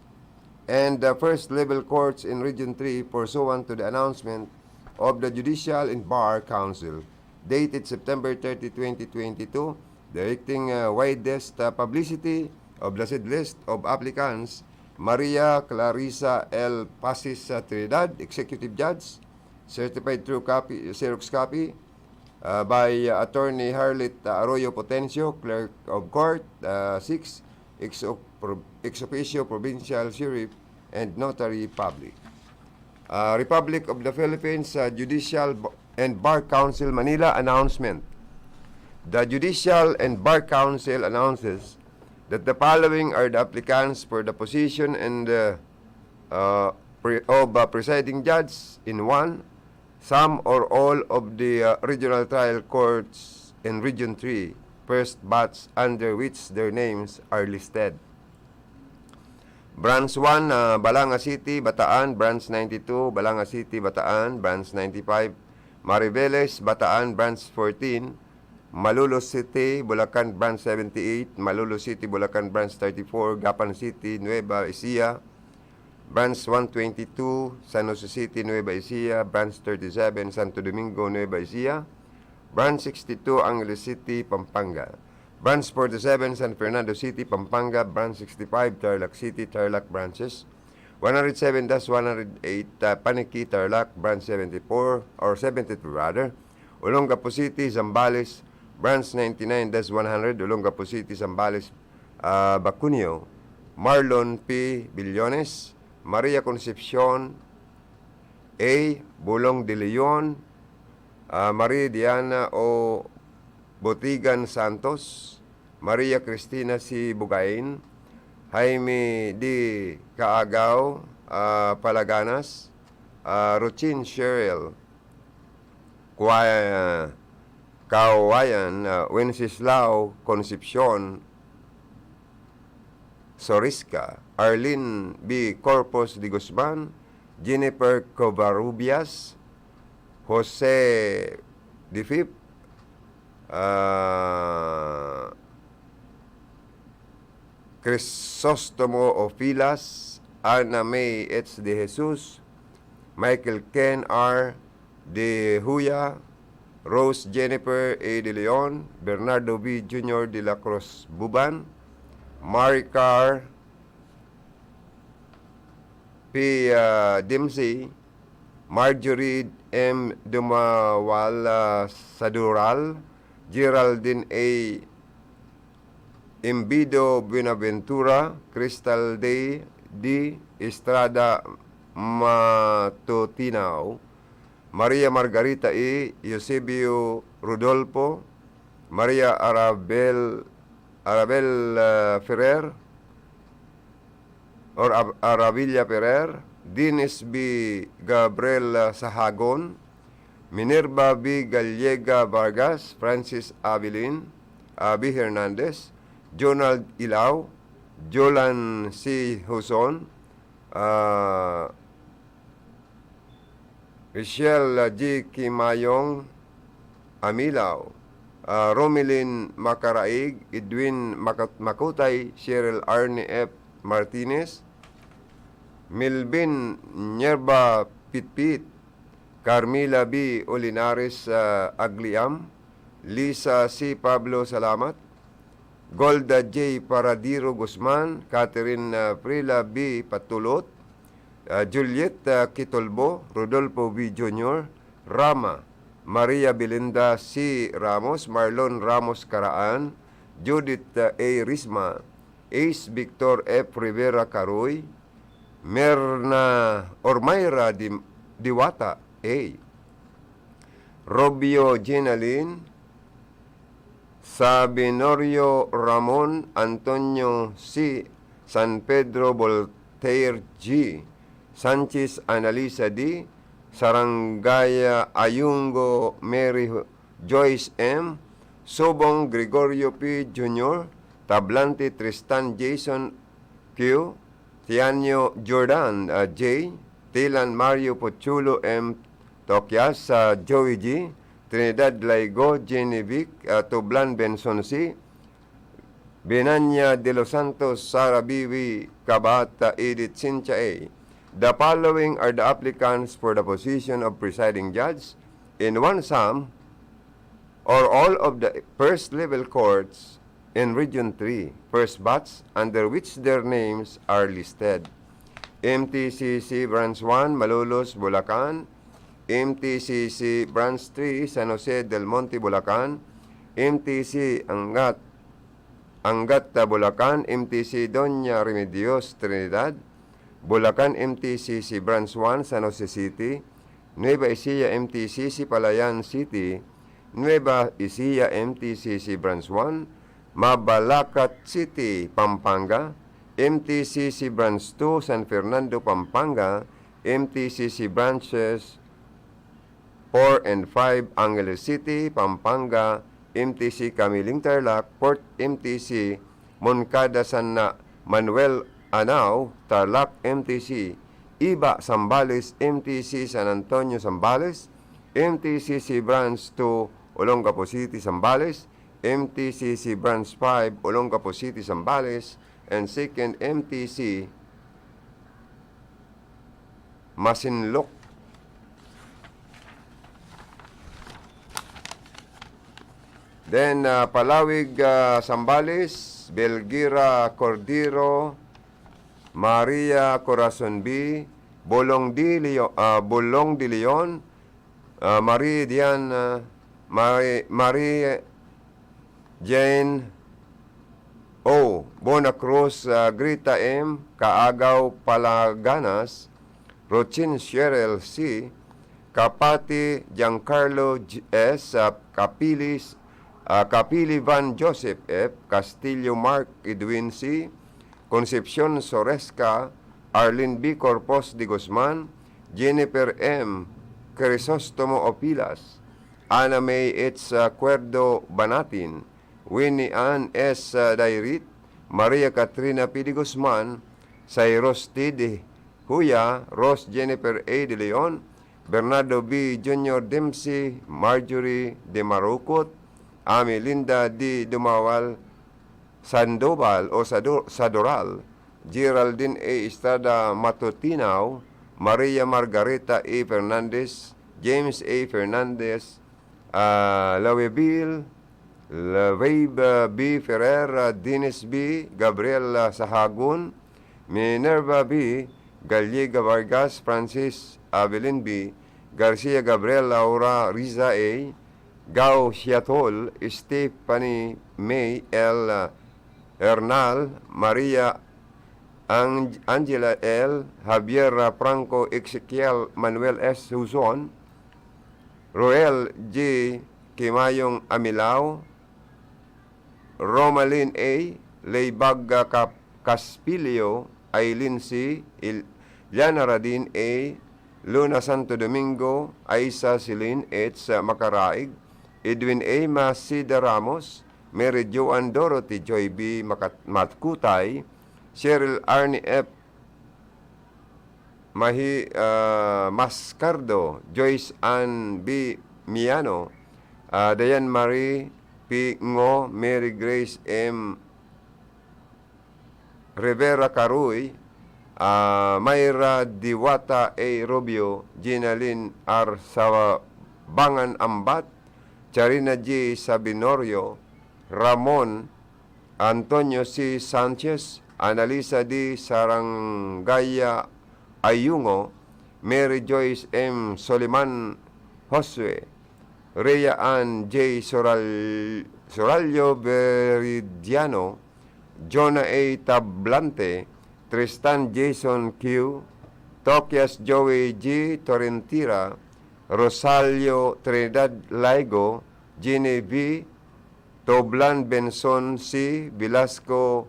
and the first level courts in Region three pursuant to the announcement of the Judicial and Bar Council dated September thirty, twenty twenty-two, directing uh, widest uh, publicity of the said list of applicants, Maria Clarissa L. Pasis uh, Trinidad, Executive Judge, certified through copy, Xerox copy, uh, by uh, Attorney Harlet uh, Arroyo Potencio, Clerk of Court, uh, six, ex, ex officio provincial sheriff, and notary public. Uh, Republic of the Philippines uh, Judicial and Bar Council Manila announcement. The Judicial and Bar Council announces that the following are the applicants for the position and uh, uh, pre- of uh, presiding judge in one, some or all of the uh, regional trial courts in Region three, first batch under which their names are listed. Branch one, uh, Balanga City, Bataan, Branch ninety-two, Balanga City, Bataan, Branch ninety-five, Mariveles, Bataan, Branch fourteen, Malolos City, Bulacan, Branch seventy-eight, Malolos City, Bulacan, Branch thirty-four, Gapan City, Nueva Ecija, Branch one twenty-two, San Jose City, Nueva Ecija, Branch thirty-seven, Santo Domingo, Nueva Ecija, Branch sixty-two, Angeles City, Pampanga. Branch forty-seven, San Fernando City, Pampanga. Branch sixty-five, Tarlac City, Tarlac branches. one oh seven dash one oh eight, uh, Paniqui, Tarlac, Branch seventy-four, or seventy-two rather. Olongapo City, Zambales, Branch ninety-nine dash one hundred, Olongapo City, Zambales, uh, Bacunio. Marlon P. Billones, Maria Concepcion A. Bulong de Leon, ah, Maria Diana O. Botigan Santos, Maria Cristina C. Bugain, Jaime D. Kaagaw, ah, Palaganas, ah, Ruchin Cheryl Kwa-, Kawayan, ah, Wenceslao Concepcion, Sorisca, Arlene B. Corpus de Guzman, Jennifer Covarrubias, Jose Difip, ah, Crisostomo Ofilas, Ana May H. De Jesus, Michael Ken R. De Huya, Rose Jennifer A. De Leon, Bernardo V. Junior de la Cruz Buban, Maricar P. ah, Dempsey, Marjorie M. Dumawala Sadural, Geraldine A. Imbido Buenaventura, Crystal Day D. Estrada Matutinao, Maria Margarita E. Eusebio Rodolfo, Maria Arabel, Arabel, ah, Ferrer, or Ab-, Aravilla Ferrer, Dennis B. Gabriel, ah, Sahagon, Minerva B. Gallega Vargas, Francis Abilin, Abi Hernandez, Jonald Ilao, Jolan C. Huson, ah, Richelle G. Kimayong, Amilao, ah, Romelin Macaraig, Edwin Makat-, Makutay, Cheryl Arne F. Martinez, Melvin Nierba Pitpit, Carmila B. Olinares, ah, Agliam, Lisa C. Pablo Salamat, Golda J. Paradiro Guzman, Catherine, ah, Prila B. Patulot, ah, Juliet, ah, Quitolbo, Rodolfo V. Junior Rama, Maria Belinda C. Ramos, Marlon Ramos Caraan, Judith, ah, A. Risma, Ace Victor F. Rivera Caroy, Merna or Myra Di-, Diwata A. Robio Ginalin, Sabinorio Ramon, Antonio C. San Pedro Voltaire G. Sanchez Analisa D. Sarangaya Ayunggo Mary Joyce M. Subong Gregorio P. Junior, Tablante Tristan Jason Q. Tianyo Jordan, ah, J. Tilan Mario Pochulo M. Tokyas, ah, Joey G. Trinidad Laigo, Jenny Vic, ah, Tublan Benson C. Benania de los Santos, Sara Bibi Cabata, Edith Cynthia A. The following are the applicants for the position of presiding judge in one sum or all of the first level courts in Region three, first batch, under which their names are listed. M T C C Branch one, Malolos, Bulacan, M T C C Branch three, San Jose del Monte, Bulacan, M T C Angat, Angat, Bulacan, M T C Doña Remedios, Trinidad, Bulacan, M T C C Branch one, San Jose City, Nueva Ecija, M T C C Palayan City, Nueva Ecija, M T C C Branch one, Mabalacat City, Pampanga, M T C C Branch two, San Fernando, Pampanga, M T C C Branches four and five, Angeles City, Pampanga, M T C Camiling Tarlac, Port M T C Moncada, San Manuel Anao, Tarlac, M T C Iba, Zambales, M T C San Antonio, Zambales, M T C C Branch two, Olongapo City, Zambales, M T C C Branch five, Olongapo City, Zambales, and second M T C Masinloc. Then, ah, Palawig, ah, Zambales, Belgira Cordero, Maria Corazon B, Bolong de Leo-, ah, Bolong de Leon, ah, Marie Diana, Marie, Marie Jane O, Bona Cruz, ah, Grita M, Kaagaw Palaganas, Rochin Cheryl C, Kapati Giancarlo J-, S, ah, Kapilis, ah, Kapili Van Joseph F, Castillo Mark Edwin C, Concepcion Soresca, Arlene B Corpos de Guzman, Jennifer M Crisostomo Opilas, Ana May H Cuerdo Banatin, Winnie Ann S Dairit, Maria Katrina P de Guzman, Cyrus T de Huya, Rose Jennifer A de Leon, Bernardo B Junior Dempsey, Marjorie de Marucot, Ami Linda D Dumawal, Sandoval o Sado-, Sadoral, Geraldine A Estrada Matutinao, Maria Margarita E Fernandez, James A Fernandez, ah, Lawebil, Lavave B Ferrer, ah, Dennis B, Gabriel, ah, Sahagun, Minerva B, Gallega Vargas, Francis Avelin B, Garcia Gabriel, Laura Riza A, Gao Siatol, Stephanie May L, Hernal, Maria Ang-, Angela L, Javier Franco, Ezekiel Manuel S Huzon, Roel G Kimayong Amilao, Romalyn A, Leibag Cap-, Caspilio, Aileen C, Il-, Liana Radin A, Luna Santo Domingo, Aisa Celine H Macaraig, Edwin A Macida Ramos, Mary Joan Dorothy Joy B Makat-, Matkutay, Cheryl Arnie F Mahi-, ah, Mascardo, Joyce Ann B Miano, ah, Dayan Marie P Ngo, Mary Grace M Rivera Caroy, ah, Myra Diwata A Rubio, Ginaline R Sabangan Ambat, Charina G Sabinorio, Ramon, Antonio C Sanchez, Annalisa D Sarangaya Ayungo, Mary Joyce M Soliman Josue, Rhea Ann J Soral-, Sorallo Veridiano, Jonah A Tablante, Tristan Jason Q, Tokias Joey G Torrentira, Rosalio Trinidad Laigo, Jenny V Toblan, Benson C Velasco,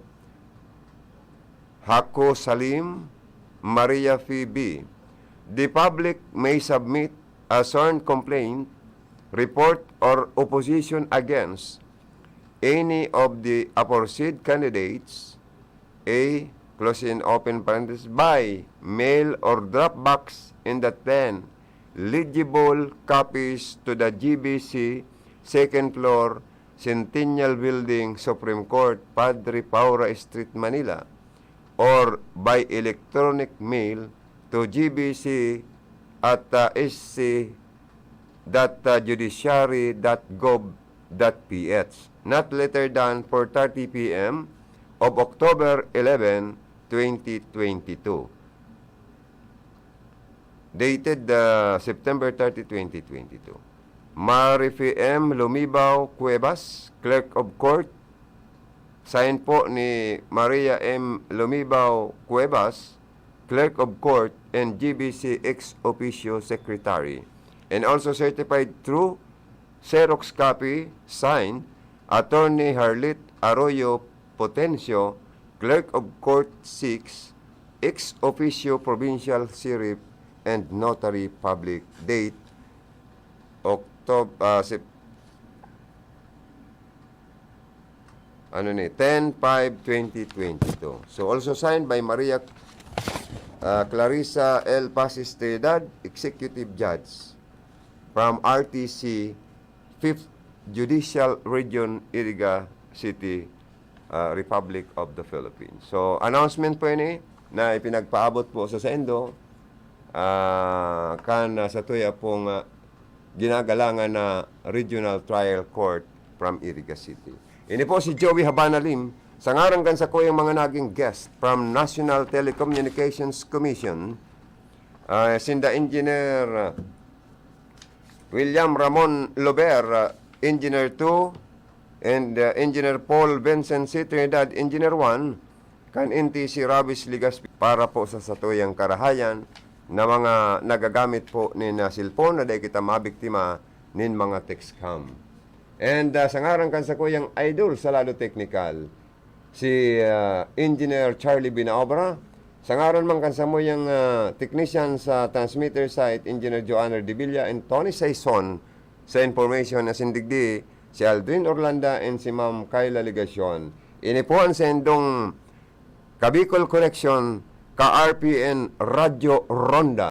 Hako Salim, Maria Phoebe. The public may submit a sworn complaint, report, or opposition against any of the aforesaid candidates, A, close and open parenthesis, by mail or drop box in the ten legible copies to the G B C, second floor, Centennial Building, Supreme Court, Padre Paura Street, Manila, or by electronic mail to G B C at, uh, S C dot, uh, judiciary dot gov dot P H, not later than four thirty P M of October eleven, twenty twenty-two. Dated, uh, September thirty, twenty twenty-two. Marife M Lumibaw Cuevas, Clerk of Court. Sign po ni Maria M Lumibaw Cuevas, Clerk of Court and G B C ex officio secretary, and also certified through Xerox copy, signed, Attorney Harlit Arroyo Potencio, Clerk of Court six, ex officio provincial sheriff, and notary public. Date, Octob-, ah, Sep-, ano ni, ten five twenty twenty-two. So, also signed by Maria, ah, Clarissa L Pasis Trinidad, Executive Judge from R T C, Fifth Judicial Region, Iriga City, ah, Republic of the Philippines. So, announcement po ini na ipinagpaabot po sa saindo, ah, kan, ah, satuya pong, ah, ginagalangan na Regional Trial Court from Iriga City. Ini po si Joey Habana Lim, sa ngaran kan sakuyang mga naging guest from National Telecommunications Commission, ah, sinda Engineer, ah, William Ramon Lober, ah, Engineer two, and, ah, Engineer Paul Vincent C Trinidad, Engineer one, kan N T C Ravis Legazpi, para po sa satuyang karahayan na mga nagagamit po nin, ah, cellphone na dai kita mabiktima nin mga text scam. And, ah, sa ngaran kan sakuyang idol sa Lalo Technical, si, ah, Engineer Charlie Binaobra, sa ngaran man kan samuyang, ah, technician sa transmitter site, Engineer Joanner Debilla and Tony Saison, sa information na sindigdi, si Aldrin Orlanda and si Ma'am Kyla Legacion. Ini po an saindong Kabicol Connection, ka-R P N Radyo Ronda.